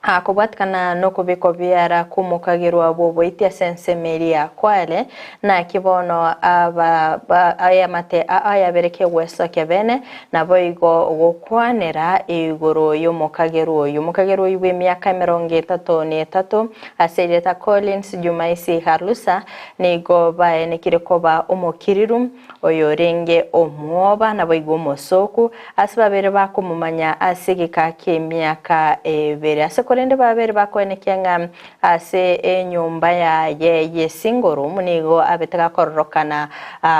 Kobwatikana nokobekwa biara kw'omokagerwa bw'oboiti ase ensemo eria ya Kwale, naki bono aba ayamate ayabere kegwesokia bene, naboigo gokwanera igoro y'omokagerwa oyio. Omokagerwa oyio bw'emiaka emerongo etato na etato, ase erieta Collins Jumaisi Halusa, nigo baenekire koba omokiriru, oyorenge omwoba, naboigo omosooku, ase babere bakomomanya ase egeka ki'emiaka ebere. Ase korende babere bakoenekia ng'a ase enyomba yaye y'esingle room nigo abete gakororokana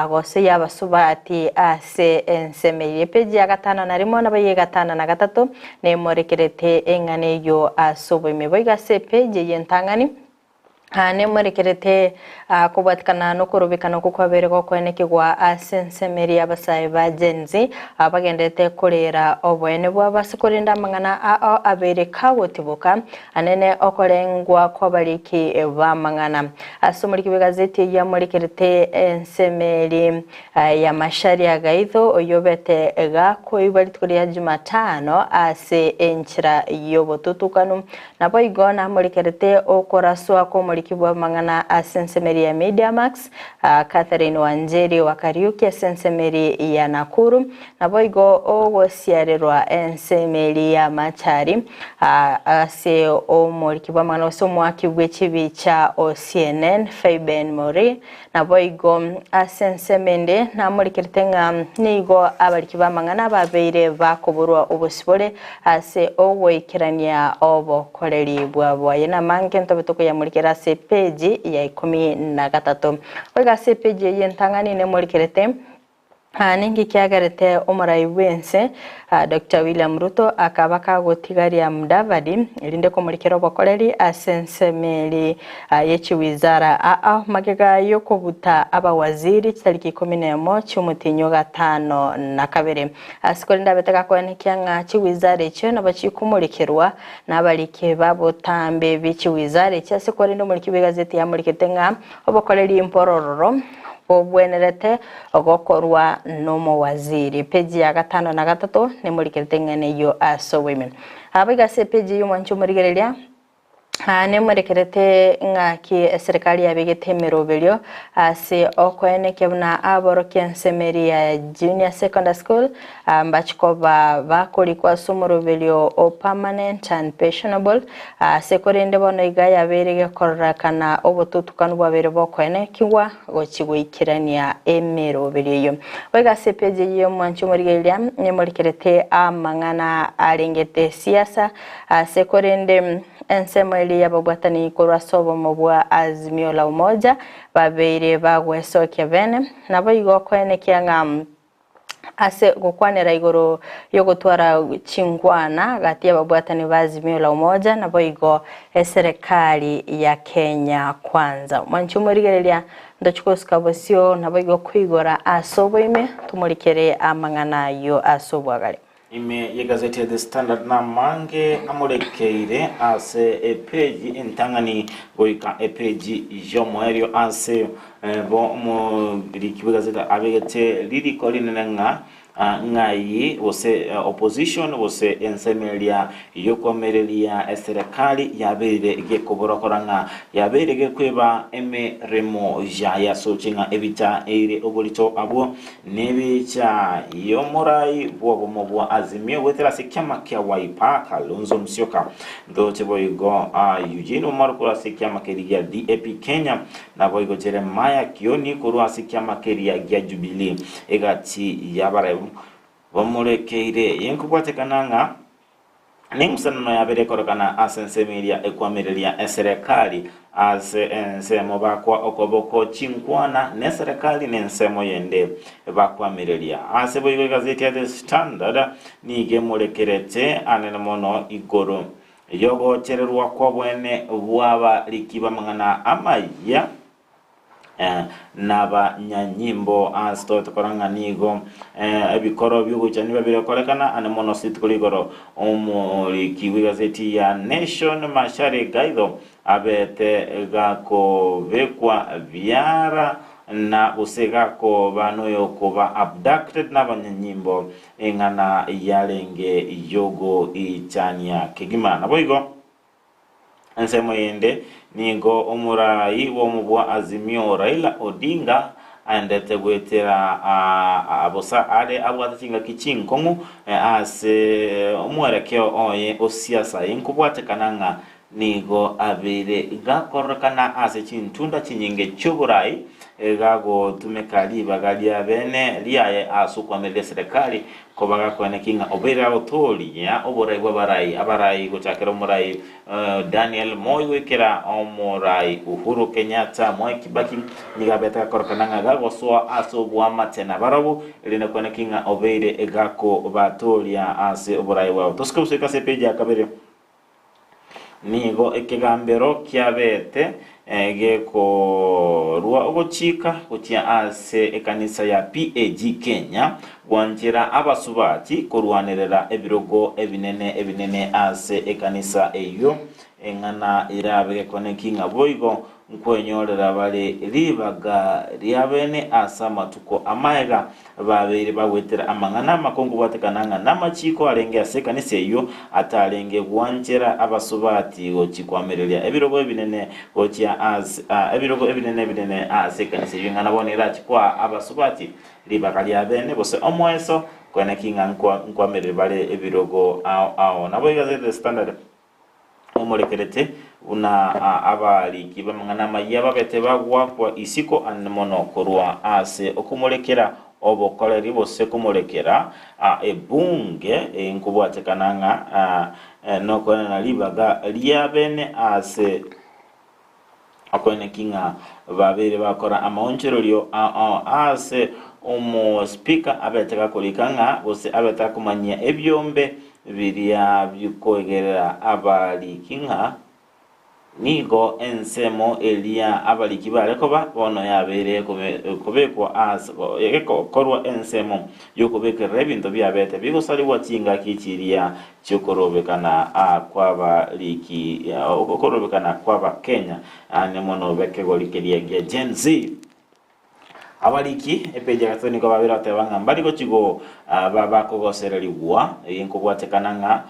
gose y'abasubati ase ensemo eyio. Epeji ya gatano na rimo nabo ey'egatano na gatato nemorekerete eng'ana eyio ase oboime. Boigo ase epeji eyio entang'ani Nemorekerete kobwatikana nokorobekana okwo kwabeire gokoenekigwa ase ensemo eria y'abasae ba Gen Z, abagenderete korera oboene bwabo ase korenda amang'ana ao abeire kagotiboka anene okorengwa kw'abariki b'amang'ana. Ase omoriki bw'egazeti eyio amorekerete ensemo eria ya Macharia Gaitho oyio obete gakoigwa rituko ria Jumatano ase enchera y'obotutukanu. Naboigo namorekerete okoraswa kw'omoriki bw'amang'ana ase ensemeri ya Mediamax, Catherine Wanjeri wa Kariuki ase ensemeri ya Nakuru, naboigo ogosiarerwa ensemeri ya Machari ase omoriki bw'amang'ana gose omoaki bwe chibicha o CNN Faiben Mori. Naboigo ase ensemo ende namorikerete ng'a nigo abariki b'amang'ana babeire bakoborwa obosibore ase ogoikerania obokoreri bwabo. Aye namange ntobe tokoyamorikera ase epeji ya ikomi na gatato. Boigo ase epeji eyio entang'ani nemorikerete Ninki kiagerete omorai bw'ense Doctor William Ruto akaba kagotigaria Mudavadi erinde komorikera obokoreri ase ensemo eri ye chiwizara aa magega y'okobuta abawaziri chitariki ikomi nemo chi'omotienyi o gatano na kabere. Ase korende abete gakoenekia ng'a chiwizara echio nabo chikomorikerwa nabariki ba botambe be chiwizara echi ase korende omoriki bw'egazeti yamorikete ng'a obokoreri mporororo bobwenerete gokorwa nomowaziri. Epeji ya gatano na gatato nemorikerete eng'ana eyio ase oboime. Aba iga ase epeji eyio mwanche omorigereria, nemorekerete ng'aki eserekari yabegete emeroberio ase okoenekia buna aborokia ensemo eria ya Junior Secondary School mbachi koba bakorikwa ase omoroberio o permanent and pensionable ase korende bono iga yabeire gekororekana obotutukanu bwabeire bokoenekigwa gochia goikerania emeroberio eyio. Boigo ase epeji eyio y'omwanchi omorigereria nemorekerete amang'ana arengete siasa ase korende ensemo eria y'ababwatani korwa ase obomo bwa Azimio la Umoja babeire bagwesokia bene naboigo koenekia ng'a Ase gokwanera igoro y'ogotwara chinkwana gati y'ababwatani ba Azimio la Umoja naboigo eserekari ya Kenya Kwanza. Mwanche omorigereria ntochi gosuka bosio naboigo koigora ase oboime tomorikere amang'ana ayio ase obwagare. Ime y'egazeti ya The Standard namange amorekeire ase epeji entang'ani goika epeji y'omoerio ase bo omoriki bw'egazeti abegete ririko rinene ng'a ng'ai gose opposition gose ensemo eria y'okoamereria eserekari yabeire gekoborokora ng'a yabeire gekweba emeremo yaye asoche ng'a ebita eire oborito abwo Nebicha y'omorai bw'obomo bwa Azimio goetera ase ekiama kia Wiper, Kalonzo Musyoka. Ntoche boigo Eugene Wamalwa korwa ase ekiama keria gia DAP Kenya, naboigo Jeremiah Kioni korwa ase ekiama keria gia Jubilee. Egati y'abarai bamorekeire yenkobwatekana ng'a Neng'usanano yabere ekorekana ase ensemo eria ekwamereria eserekari, ase ensemo bakwa okoboko chinkwana neserekari nensemo yende bakwamereria. Ase boigo egazeti ya The Standard nigo emorekerete anene mono igoro yogochererwa kw'obwene bw'abariki b'amang'ana amayia. Nabanyanyimbo ase toete korora ng'a nigo ebikoro bi'ogoichania nigo birekorekana ande mono ase rituko rigoro. Omoriki bw'egazeti ya Nation Machare Gaitho abete gakobekwa biara na gose gakoba noyokoba abducted nabanyanyimbo eng'ana yarenge yogoichania kegima. Naboigo. Ensemo yende nigo omorai bw'omobua Azimio Raila Odinga aendete goetera bosa are abwate chingaki chinkong'u ase omwerekeo oye o siasa inkobwatekana ng'a nigo abeire gakororekana ase chintunda chinyinge chi'oborai gagotumeka ribaga ria bene riaye ase okoamereria eserekari Koba gakoeneki ng'a obeire agotooria oborai bw'abarai, abarai gochakera omorai Daniel Moi goikera omorai Uhuru Kenyatta, Mwai Kibaki nigo abete gakorokana ng'a gagosoa ase oboamate nabarobwo, erinde koeneki ng'a obeire gakobatooria ase oborai bwabo. Tosuke gosoika ase epeji ya kabere. Nigo ekegambero kiabete gekorua ogochika gochia ase ekanisa ya PAG Kenya gwanchera abasubati korwanerera ebirogo ebinene ebinene ase ekanisa eyio. Eng'ana erabe gekone ki ng'a boigo Nkwenyorera bare ribaga riabene ase amatuko amaega, babeire bagwetera amang'ana amakongu bwatekana ng'a namachiiko arenge ase ekanisa eyio atarenge gwanchera abasubati gochia koamereria ebirogo ebinene gochia ase ebirogo ebinene ebinene ase ekanisa eyio ing'ana bono erachie koa abasubati ribaga riabene gose omoeso koeneki ng'a nkoamereria bare ebirogo ao ao. Naboigo ase The Standard. Emorekerete buna abariki b'amang'ana amayia babete bagoakwa isiko ande mono korwa ase okomorekera obokoreri gose komorekera ebunge nkobwatekana ng'a nokoenana ribaga riabene ase Okoeneki ng'a babeire bakora amaonchorerio ao aase omospika abete gakorika ng'a gose abete akomanyia ebiombe biria bikoegerera abariki ng'a nigo ensemo eria abariki bare koba bono yabeire kobekwa ase egekorwa ensemo y'okobekerera ebinto biabete bigosarigwa chingaki chiria chi'okorobekana kw'abariki, okorobekana kw'Abakenya, ane mono b'ekegori keria gia Gen Z. Abariki epeji ya gatato nigo babere bateba ng'a mbari gochi go bakogosererigwa, eye nkobwatekana ng'a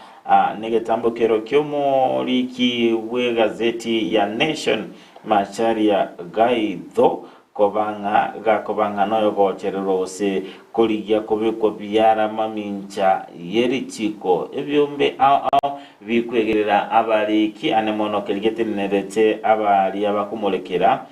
negetambo kero ki'omoriki bw'egazeti ya Nation Macharia Gaitho Koba ng'a gakoba ng'a noyogochererwa gose korigia kobekwa biara mamincha ye richiiko, ebiombe ao ao bikwegerera abariki ane mono keria getenenerete abaria bakomorekera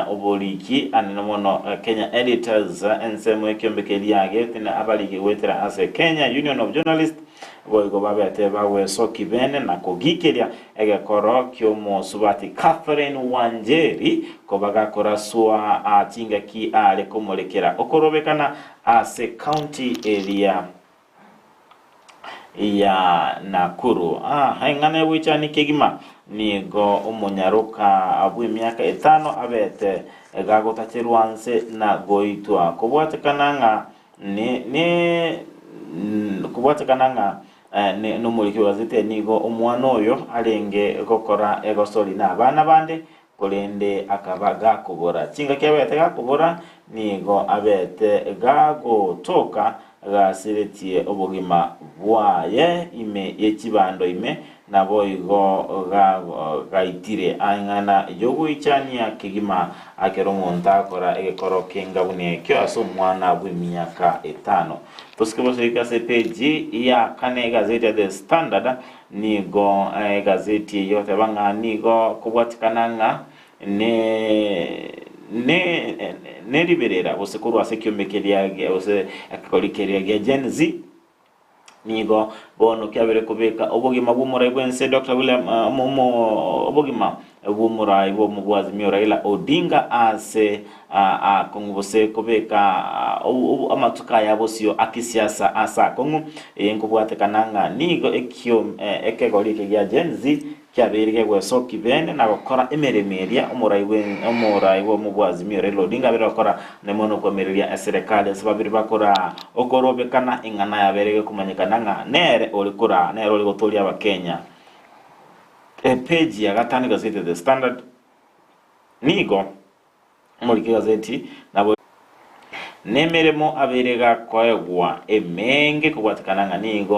oboriki ane mono Kenya Editors ensemo ekiombe keria getene abariki goetera ase Kenya Union of Journalists Boigo babete bagwesoki bene na kogikeria egekoro ki'omosubati Catherine Wanjeri koba gakoraswa chingaki are komorekera okorobekana ase county eria ya Nakuru. Eng'ana egoichania kegima nigo omonyaroka bw'emiaka etano abete gagotacherwa nse na goitwa kobwatekana ng'a Ne, ne, kobwatekana ng'a ne, nomoriki bw'egazeti nigo omwana oyo arenge gokora egosori na abana bande, korende akaba gakobora. Chingaki abete gakobora, nigo abete gagotoka gasiretie obogima bwaye ime ye chibando ime, Naboigo gaitire ang'ana y'ogoichania kegima ekero omonto akora egekoro kenga buna ekio ase omwana bw'emiaka etano. Tosike bosoike ase epeji ya kane egazeti ya The Standard nigo egazeti eye egoteba ng'a nigo kobwatikana ng'a ne ne neriberera gose korwa ase ekiombe keria gose ekegori keria gia Gen Z. Nigo bono kiabeire kobeka obogima bw'omorai bw'ense Doctor William obogima bw'omorai bw'omobwazimio Raila Odinga ase akong'u gose kobeka amatuko aya bosio a kisiasa ase akong'u. Eye nkobwatekana ng'a nigo ekio ekegori eke gia Gen Z Kiabeire gegwesokia bene na gokora emeremo eria omorai omorai bw'omobwazimio Raila Odinga abeire gokora naende mono koamereria eserekari ase babere bakoraa okorobekana eng'ana yabeire gekomanyekana ng'a nere ore koraa nere ore gotoria abakenya. Epeji ya gatano egazeti ya The Standard nigo omoriki egazeti nabo nemeremo abeire gakoegwa emenge kobwatekana ng'a nigo.